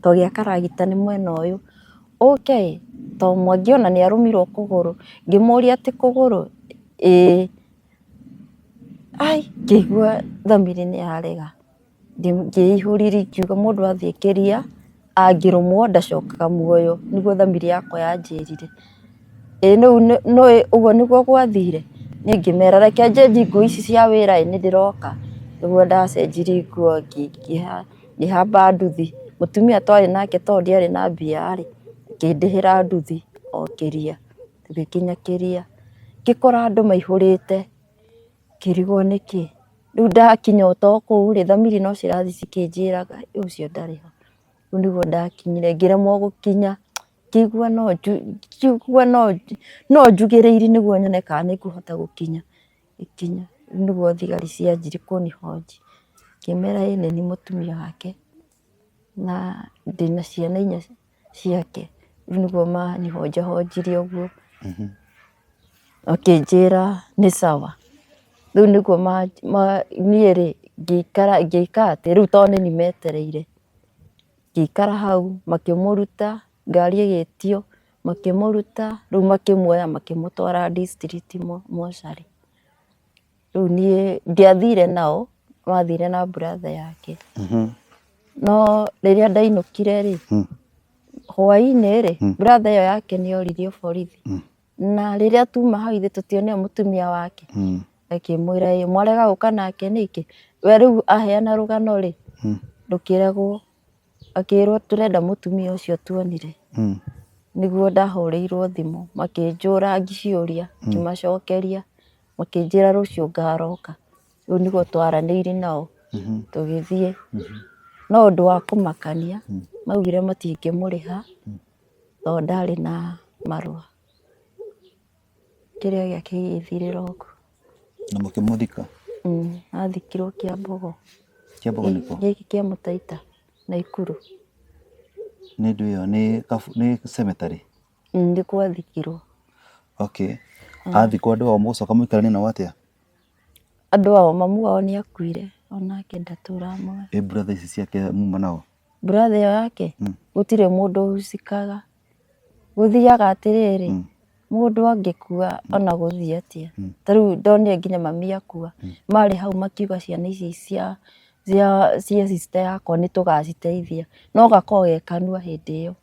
[SPEAKER 3] to gĩa karagita nĩ mwena ũyũ. Ũke ĩ, to Mwangi ona nĩ arũmirwo kũgũrũ. Ngĩmũria atĩ kũgũrũ? Ĩĩ. Ai ngĩigua thamiri nĩ yarega. Ngĩihũrĩria ingiuga mũndũ athiĩ kĩria angĩrũmwo ndacokaga muoyo, nĩguo thamiri yakwa yanjĩrire. Ĩ rĩu nĩũĩ ũguo nĩguo gwathire? Niĩ ngĩmera reke njenji nguo ici cia wĩra ĩ nĩndĩroka. Nĩguo ndacenjirie nguo ngĩhamba nduthi. Mũtumia twarĩ nake tondũ ndiarĩ na mbia rĩ, akĩndĩhĩra nduthi o kĩria, tũgĩkinya kĩria. Ngĩkora andũ maihũrĩte. Ngĩrigwo nĩkĩ, rĩu ndakinya o ta kũu rĩ, thamiri no cirathiĩ cikĩnjĩraga ũcio ndarĩ ho, rĩu nĩguo ndakinyire ngĩremwo gũkinya, ngĩigua no njugĩrĩirie nĩguo nyone kana nĩ ngũhota gũkinya, ngĩkinya, rĩu nĩguo thigari cianjirie kũnihonji, ngĩmera ĩĩ nĩ niĩ mũtumia wake, na ndĩna ciana inya ciake, rĩu nĩguo manihonjahonjirie ũguo. Makĩnjĩra nĩ sawa, rĩu nĩguo niĩ rĩ, ngĩikara ngĩka atĩ, rĩu tondũ nĩ niĩ metereire, ngĩikara hau makĩmũruta, ngari ĩgĩtio, makĩmũruta, rĩu makĩmuoya makĩmũtwara district mocarĩ. Rĩu niĩ ndiathire nao, mathire na brother yake. No rĩrĩa ndainũkire rĩ, Hwainĩ rĩ, brother ĩyo yake nĩ yoririo borithi. Na rĩrĩa tuma hau ithuĩ tũtionire mũtumia wake. Akĩmwĩra ĩ mwarega gũka nake nĩkĩ? We rĩu aheana rũgano rĩ, ndũkĩregwo. Akĩrwo tũrenda mũtumia ũcio tuonire. Nĩguo ndahũrĩirwo thimũ makĩnjũra ciũria ngĩmacokeria, makĩnjĩra rũciũ ngaroka. Rĩu nĩguo twaranĩirie nao tũgĩthiĩ. No ũndũ wa kũmakania maugire matingĩmũrĩha tondũ ndarĩ na marũa. Kĩrĩa gĩake gĩgĩthirĩra ũguo.
[SPEAKER 1] Na mũkĩmũthika?
[SPEAKER 3] Athikirwo Kĩambogo.
[SPEAKER 1] Kĩambogo nĩ kũ?
[SPEAKER 3] Gĩkĩ kĩa Mũtaita, Naikuru.
[SPEAKER 1] Nĩ ndũ ĩyo nĩ cemetery?
[SPEAKER 3] Nĩkuo athikirwo.
[SPEAKER 1] Okay. Athikwo andũ ao mũgũcoka mũikaranie nao atĩa?
[SPEAKER 3] Andũ ao, mamu wao nĩ akuire onake ndatũraga muoyo.
[SPEAKER 1] Ĩ brother ici ciake muma nao?
[SPEAKER 3] Brother ĩyo yake gũtirĩ mũndũ ũhusikaga. Gũthiaga atĩrĩrĩ, mũndũ angĩkua ona gũthiĩ atĩa, ta rĩu ndonire nginya mami akua, marĩ hau makiuga ciana ici cia cia sister yakwa nĩ tũgaciteithia, no gakoragwo ge kanua hĩndĩ ĩyo,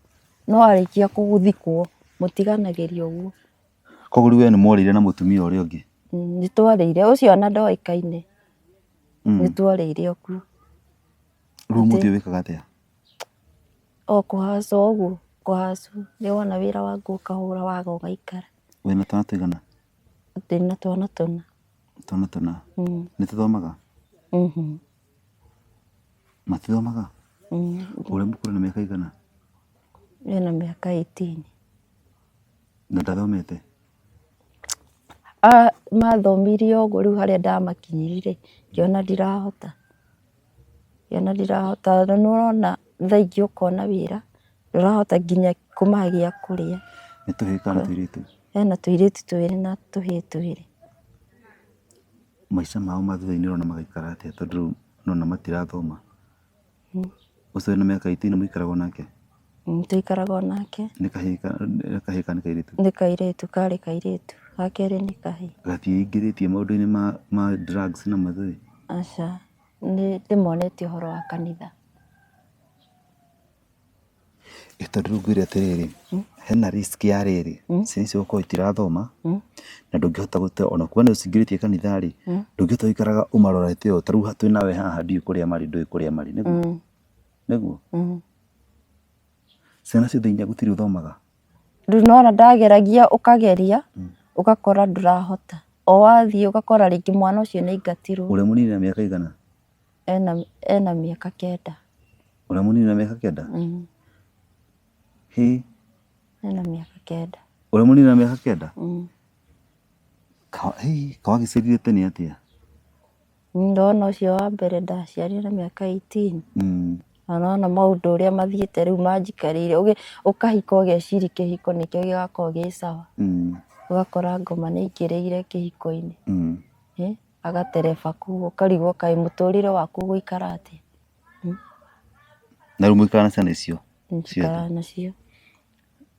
[SPEAKER 3] no arĩkia gũthikwo mũtiganagĩria ũguo.
[SPEAKER 1] Koguo rĩu we nĩ mwarĩire na mũtumia ũrĩa ũngĩ?
[SPEAKER 3] Nĩ twarĩire, ũcio ona ndoĩkaine, nĩ twarĩire ũguo.
[SPEAKER 1] Rĩu ũmũthĩ ũyũ wĩkaga atĩa?
[SPEAKER 3] O kũhacwo ũguo, kũhacwo, nĩ wona wĩra wa nguo ũkahũra waga ũgaikara.
[SPEAKER 1] Wĩna twana tũigana?
[SPEAKER 3] Ndĩna twana tũna.
[SPEAKER 1] Twana tũna? Nĩ tũthomaga? Matithomaga? Ũrĩa mũkũrũ ena mĩaka ĩigana?
[SPEAKER 3] Ena mĩaka 18.
[SPEAKER 1] Na ndathomete?
[SPEAKER 3] Mathomire ũguo rĩu harĩa ndamakinyirie rĩ, ngĩona ndirahota. Ngĩona ndirahota na nĩ ũrona thaa ingĩ ũkona wĩra, ndũrahota nginya kũmahe gĩa kũrĩa.
[SPEAKER 1] Nĩ tũhĩĩ kana tũirĩtu?
[SPEAKER 3] Hena tũirĩtu twĩrĩ na tũhĩĩ twĩrĩ.
[SPEAKER 1] Maica mao ma thutha-inĩ ũrona magaikara atĩa tondũ rĩu nĩwona matirathoma? Ũcio wĩna mĩaka 18 mũikaraga o nake?
[SPEAKER 3] Tũikaraga o nake.
[SPEAKER 1] Nĩ kahĩĩ kana nĩ kairĩtu?
[SPEAKER 3] Nĩ kairĩtu, karĩ kairĩtu, ga kerĩ nĩ kahĩĩ.
[SPEAKER 1] Gatiĩingĩrĩtie maũndũ-inĩ ma drugs na mathũĩ?
[SPEAKER 3] Aca, nĩ ndĩmonetie ũhoro wa kanitha.
[SPEAKER 1] Ĩ tondũ rĩu ngwĩre atĩrĩrĩ, hena risk ya rĩrĩ, ciana icio gũkorwo itirathoma, na ndũngĩhota gũte ona kuga nĩ ũcingĩrĩtie kanitha rĩ, ndũngĩhota gũikaraga ũmarorete ũũ, ta rĩu twĩ nawe haha ndiũĩ kũrĩa marĩ ndũĩ kũrĩa marĩ, nĩguo? Nĩguo? Ciana ciothe inya gũtirĩ ũthomaga?
[SPEAKER 3] Rĩu nĩwona ndageragia ũkageria, ũgakora ndũrahota, o wathiĩ ũgakora rĩngĩ mwana ũcio nĩ aingatirwo.
[SPEAKER 1] Ũrĩa mũnini ena mĩaka ĩigana?
[SPEAKER 3] Ena mĩaka kenda.
[SPEAKER 1] Ũrĩa mũnini ena mĩaka kenda? Hĩ!
[SPEAKER 3] Ena mĩaka kenda.
[SPEAKER 1] Ũrĩa mũnini ena mĩaka kenda? Hĩ! Kaĩ wagĩciarire tene atĩa?
[SPEAKER 3] Ndona ũcio wa mbere ndaciarire na mĩaka 18. Na nĩwona maũndũ ũrĩa mathiĩte rĩu manjikarĩire, ũkahika ũgeciria kĩhiko nĩkĩo gĩgakorwo gĩ sawa. Ũgakora ngoma nĩ ĩingĩrĩire kĩhiko-inĩ. Agatereba kũu ũkarigwo kaĩ mũtũrĩre waku ũgũikara atĩa.
[SPEAKER 1] Na rĩu mũikaraga na ciana icio
[SPEAKER 3] ciothe? Njikaraga nacio.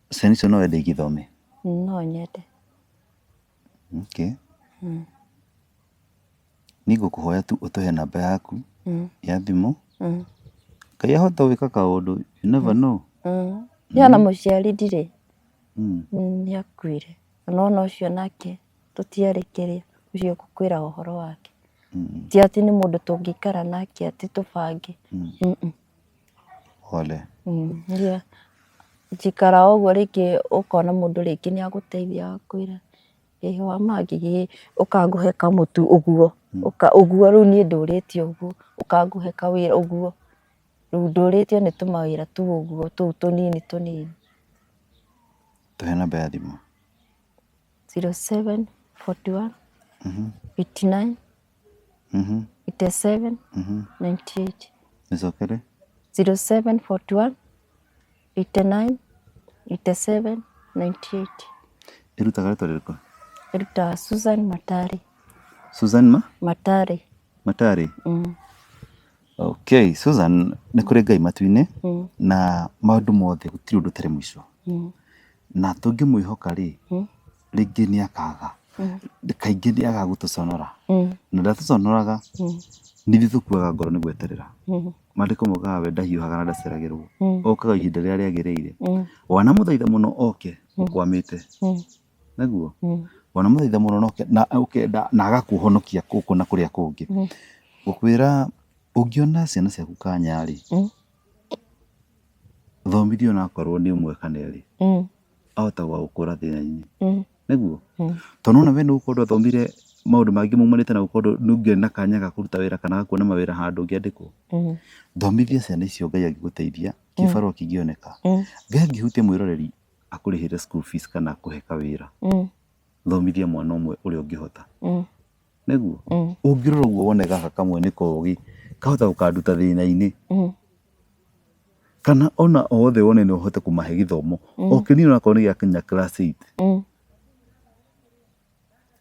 [SPEAKER 1] Ciana icio no wende igĩthome?
[SPEAKER 3] No nyende.
[SPEAKER 1] Okay. Niĩ ngũkũhoya tu ũtũhe namba yaku ya thimũ. Ngai ahota gwĩka kaũndũ, you never know.
[SPEAKER 3] Niĩ ona mũciari ndirĩ, nĩ akuire. Na ona ũcio nake tũtiarĩ kĩrĩa, ũcio ngũkwĩra ũhoro wake. Ti atĩ nĩ mũndũ tũngĩikara nake atĩ tũbange.
[SPEAKER 1] Pole.
[SPEAKER 3] Njikara o ũguo rĩngĩ ũkona mũndũ rĩngĩ nĩ agũteithia agakwĩra ĩ wamangĩ ũkangũhe kamũtu ũguo, ũguo rĩu niĩ ndũrĩte ũguo, ũkangũhe kawĩra ũguo, rĩu ndũrĩtio nĩ tũmawĩra tu ũguo tũu tũnini tũnini.
[SPEAKER 1] Tũhe namba ya thimũ.
[SPEAKER 3] 07 41 89 87 98.
[SPEAKER 1] Mĩcokere.
[SPEAKER 3] 07 41 89 87 98.
[SPEAKER 1] Ĩrutaga rĩtwa rĩrĩkũ?
[SPEAKER 3] Ĩrutaga Susan Matari.
[SPEAKER 1] Susan ma?
[SPEAKER 3] Matari.
[SPEAKER 1] Matari? Okay, Susan nĩ kũrĩ Ngai matu-inĩ na maũndũ mothe gũtirĩ ũndũ ũtarĩ mũico. Na tũngĩmwĩhoka rĩ, rĩngĩ nĩ akaga, kaingĩ nĩ agaga gũtũconora. Na ndatũconoraga, nĩ ithuĩ tũkuaga ngoro nĩ gweterera. Maandĩko maugaga we ndahiũhaga na ndaceragĩrwo,
[SPEAKER 3] Mm.
[SPEAKER 1] okaga ihinda rĩrĩa rĩagĩrĩire.
[SPEAKER 3] Mm.
[SPEAKER 1] Wanamũthaitha mũno oke ũkwamĩte,
[SPEAKER 3] Mm.
[SPEAKER 1] nĩguo
[SPEAKER 3] Mm.
[SPEAKER 1] wanamũthaitha mũno na na ũkenda na agakũhonokia gũkũ na kũrĩa kũngĩ.
[SPEAKER 3] Mm.
[SPEAKER 1] Ngũkwĩra ũngĩona ciana ciaku kanya rĩ,
[SPEAKER 3] Mm.
[SPEAKER 1] thomithia onakorwo nĩ ũmwe kana erĩ,
[SPEAKER 3] Mm.
[SPEAKER 1] ahota gũgũkũra thĩna-inĩ,
[SPEAKER 3] Mm.
[SPEAKER 1] nĩguo
[SPEAKER 3] Mm.
[SPEAKER 1] tondũ nĩwona we nĩgũkorwo ndwathomire maũndũ mangĩ maumanĩte na gũkorwo ndũngĩarĩ na kanya ga kũruta wĩra kana ga kuona mawĩra handũ ũngĩandĩkwo.
[SPEAKER 3] Mm.
[SPEAKER 1] Thomithia ciana icio Ngai angĩgũteithia kĩbarũa kĩngĩoneka,
[SPEAKER 3] Mm.
[SPEAKER 1] Ngai angĩhutia mwĩroreri akũrĩhĩre school fees kana akũhe kawĩra,
[SPEAKER 3] Mm.
[SPEAKER 1] thomithia mwana ũmwe ũrĩa ũngĩhota,
[SPEAKER 3] Mm.
[SPEAKER 1] nĩguo
[SPEAKER 3] Mm.
[SPEAKER 1] ũngĩrora ũguo wone gaka kamwe nĩ kogi kahota gũkanduta thĩna-inĩ,
[SPEAKER 3] Mm.
[SPEAKER 1] kana ona othe wone no ũhote kũmahe gĩthomo o kĩnini onakorwo nĩ gĩa kinya class 8,
[SPEAKER 3] Mm.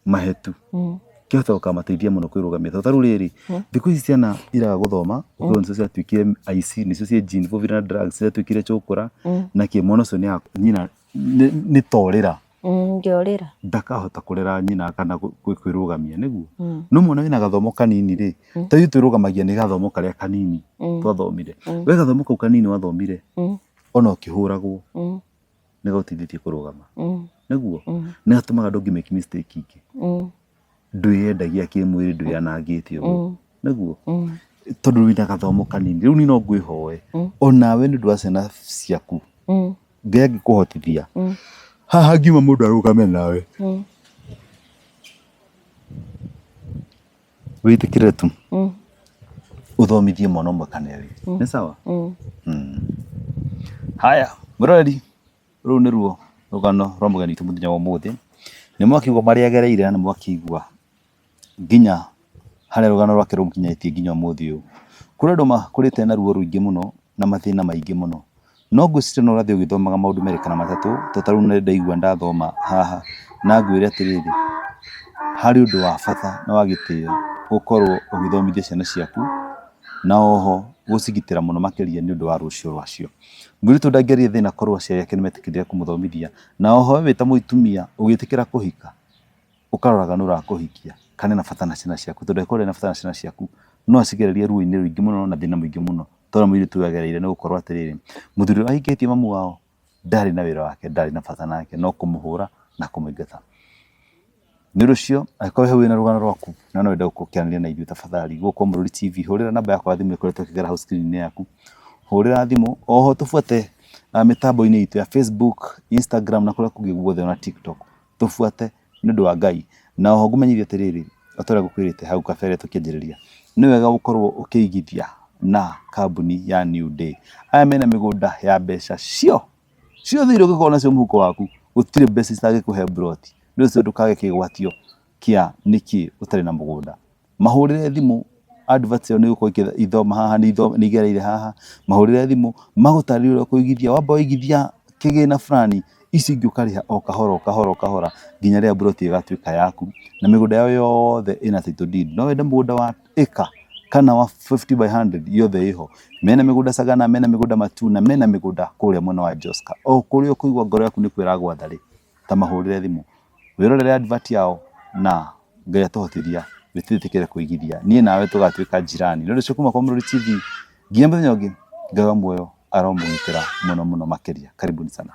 [SPEAKER 1] mahe tu,
[SPEAKER 3] Mm.
[SPEAKER 1] kĩhota gũkamateithia mũno kwĩrũgamia, tondũ ta rĩu rĩrĩ, thikũ ici ciana iraga gũthoma, ũkona nĩcio ciatuĩkire aici, nĩcio ciĩ involved na drugs, ciatuĩkire chokora na kĩ, mwana ũcio nĩ nyina nĩ torĩra.
[SPEAKER 3] Mm. Ngĩorĩra.
[SPEAKER 1] Ndakahota kũrera nyina kana kwĩrũgamia, nĩguo.
[SPEAKER 3] Mm.
[SPEAKER 1] No mwana wĩna gathomo kanini rĩ, ta ithuĩ twĩrũgamagia nĩ gathomo karĩa kanini
[SPEAKER 3] Mm.
[SPEAKER 1] twathomire. We gathomo kau kanini wathomire,
[SPEAKER 3] Mm.
[SPEAKER 1] ona ũkĩhũragwo,
[SPEAKER 3] Mm.
[SPEAKER 1] nĩ gagũteithĩtie kũrũgama,
[SPEAKER 3] Mm.
[SPEAKER 1] nĩguo.
[SPEAKER 3] Mm.
[SPEAKER 1] Nĩ gatũmaga ndũngĩ make mistake ingĩ,
[SPEAKER 3] Mm.
[SPEAKER 1] ndwĩyendagia kĩmwĩrĩ, ndwĩyanangĩte ũguo,
[SPEAKER 3] Mm.
[SPEAKER 1] nĩguo,
[SPEAKER 3] Mm.
[SPEAKER 1] tondũ wĩna gathomo kanini. Rĩu niĩ no ngwĩhoe
[SPEAKER 3] Mm.
[SPEAKER 1] onawe nĩ ũndũ wa ciana ciaku,
[SPEAKER 3] Mm.
[SPEAKER 1] Ngai angĩkũhotithia,
[SPEAKER 3] Mm.
[SPEAKER 1] haha ngiuma mũndũ arũgame nawe,
[SPEAKER 3] Mm.
[SPEAKER 1] wĩtĩkĩre tu
[SPEAKER 3] Mm.
[SPEAKER 1] ũthomithie mwana ũmwe kana erĩ, nĩ sawa.
[SPEAKER 3] Mm.
[SPEAKER 1] Haya mwĩroreri, rũu nĩruo rũgano rwa mũgeni witũ mũthenya wa ũmũthĩ. Nĩ mwakĩigua marĩa agereire na nĩ mwakĩigua nginya harĩa rũgano rwake rũmũkinyĩtie nginya ũmũthĩ ũyũ. Kũrĩ andũ makũrĩte na ruo rũingĩ mũno na mathĩna maingĩ mũno, no ngwĩciria no ũrathiĩ ũgĩthomaga maũndũ merĩ kana matatũ, to ta rĩu nĩ ndaigua ndathoma haha na ngwĩre atĩrĩrĩ, harĩ ũndũ wa bata na wa gĩtĩo gũkorwo ũgĩthomithia ciana ciaku, na oho gũcigitĩra mũno makĩria nĩ ũndũ wa rũciũ rwacio. Mũirĩtu ndangĩaria thĩna korwo aciari ake nĩ metĩkĩrire kũmũthomithia, na oho we wĩ ta mũtumia ũgĩtĩkĩra kũhika, ũkaroraga nũ ũrakũhikia kana ena bata na ciana ciaku, tondũ angĩkorwo ndarĩ na bata na ciana ciaku, no acigererie ruo-inĩ rũingĩ mũno na thĩna mũingĩ mũno ta ũrĩa mũirĩtu ũyũ agereire, nĩ gũkorwo atĩrĩrĩ, mũthuri ũrĩa ahikĩtie mamu wao ndarĩ na wĩra wake, ndarĩ na bata nake, no kũmũhũra na kũmũingata. Nĩ ũndũ ũcio, angĩkorwo hau wĩna rũgano rwaku na no wende gũkĩaranĩria na ithuĩ, tafadhali gũkũ Mũrũri TV, hũrĩra namba yakwa ya thimũ ĩkoretwo ĩkĩgera hau screen-inĩ yaku, hũrĩra thimũ. Oho tũbuate mĩtambo-inĩ itũ ya Facebook, Instagram na kũrĩa kũngĩ guothe ona TikTok, tũbuate nĩ ũndũ wa Ngai. Na oho ngũmenyithie atĩrĩrĩ, o ta ũrĩa ngũkwĩrĩte hau kabere tũkĩanjĩrĩria, nĩ wega gũkorwo ũkĩigithia na kambuni ya New Day. Aya mena mĩgũnda ya mbeca cio ciothe iria ũngĩkorwo nacio mũhuko waku, gũtirĩ mbeca itangĩkũhe mburoti. Nĩ ũndũ ũcio ndũkage kĩgwatio kĩa nĩkĩ ũtarĩ na mũgũnda. Mahũrĩre thimũ, advert ĩyo nĩ ĩgũkorwo ĩgĩthoma haha, nĩ igereire haha, mahũrĩre thimũ magũtarĩrie ũrĩa ũkũigithia, wamba waigithia kĩgĩna fulani, ici ingĩ ũkarĩha o kahora o kahora o kahora nginya rĩrĩa mburoti ĩgatuĩka yaku, na mĩgũnda yao yothe ĩna title deed. No wende mũgũnda wa ĩka kana wa 50 by 100, yothe ĩho. Mena mĩgũnda Sagana, mena mĩgũnda Matuna, mena mĩgũnda kũrĩa mwena wa Joska. O kũrĩa ũkũigua ngoro yaku nĩ kwĩra gwatha rĩ, ta mahũrĩre thimũ, wĩrorere advert yao, na Ngai atũhotithia wĩtĩkĩre kũigithia, niĩ nawe tũgatuĩka jirani. Nĩ ũndũ ũcio kuma kwa Mũrũri TV nginya mũthenya ũngĩ, Ngai wa muoyo aromũgitĩra mũno mũno makĩria. Karibuni sana.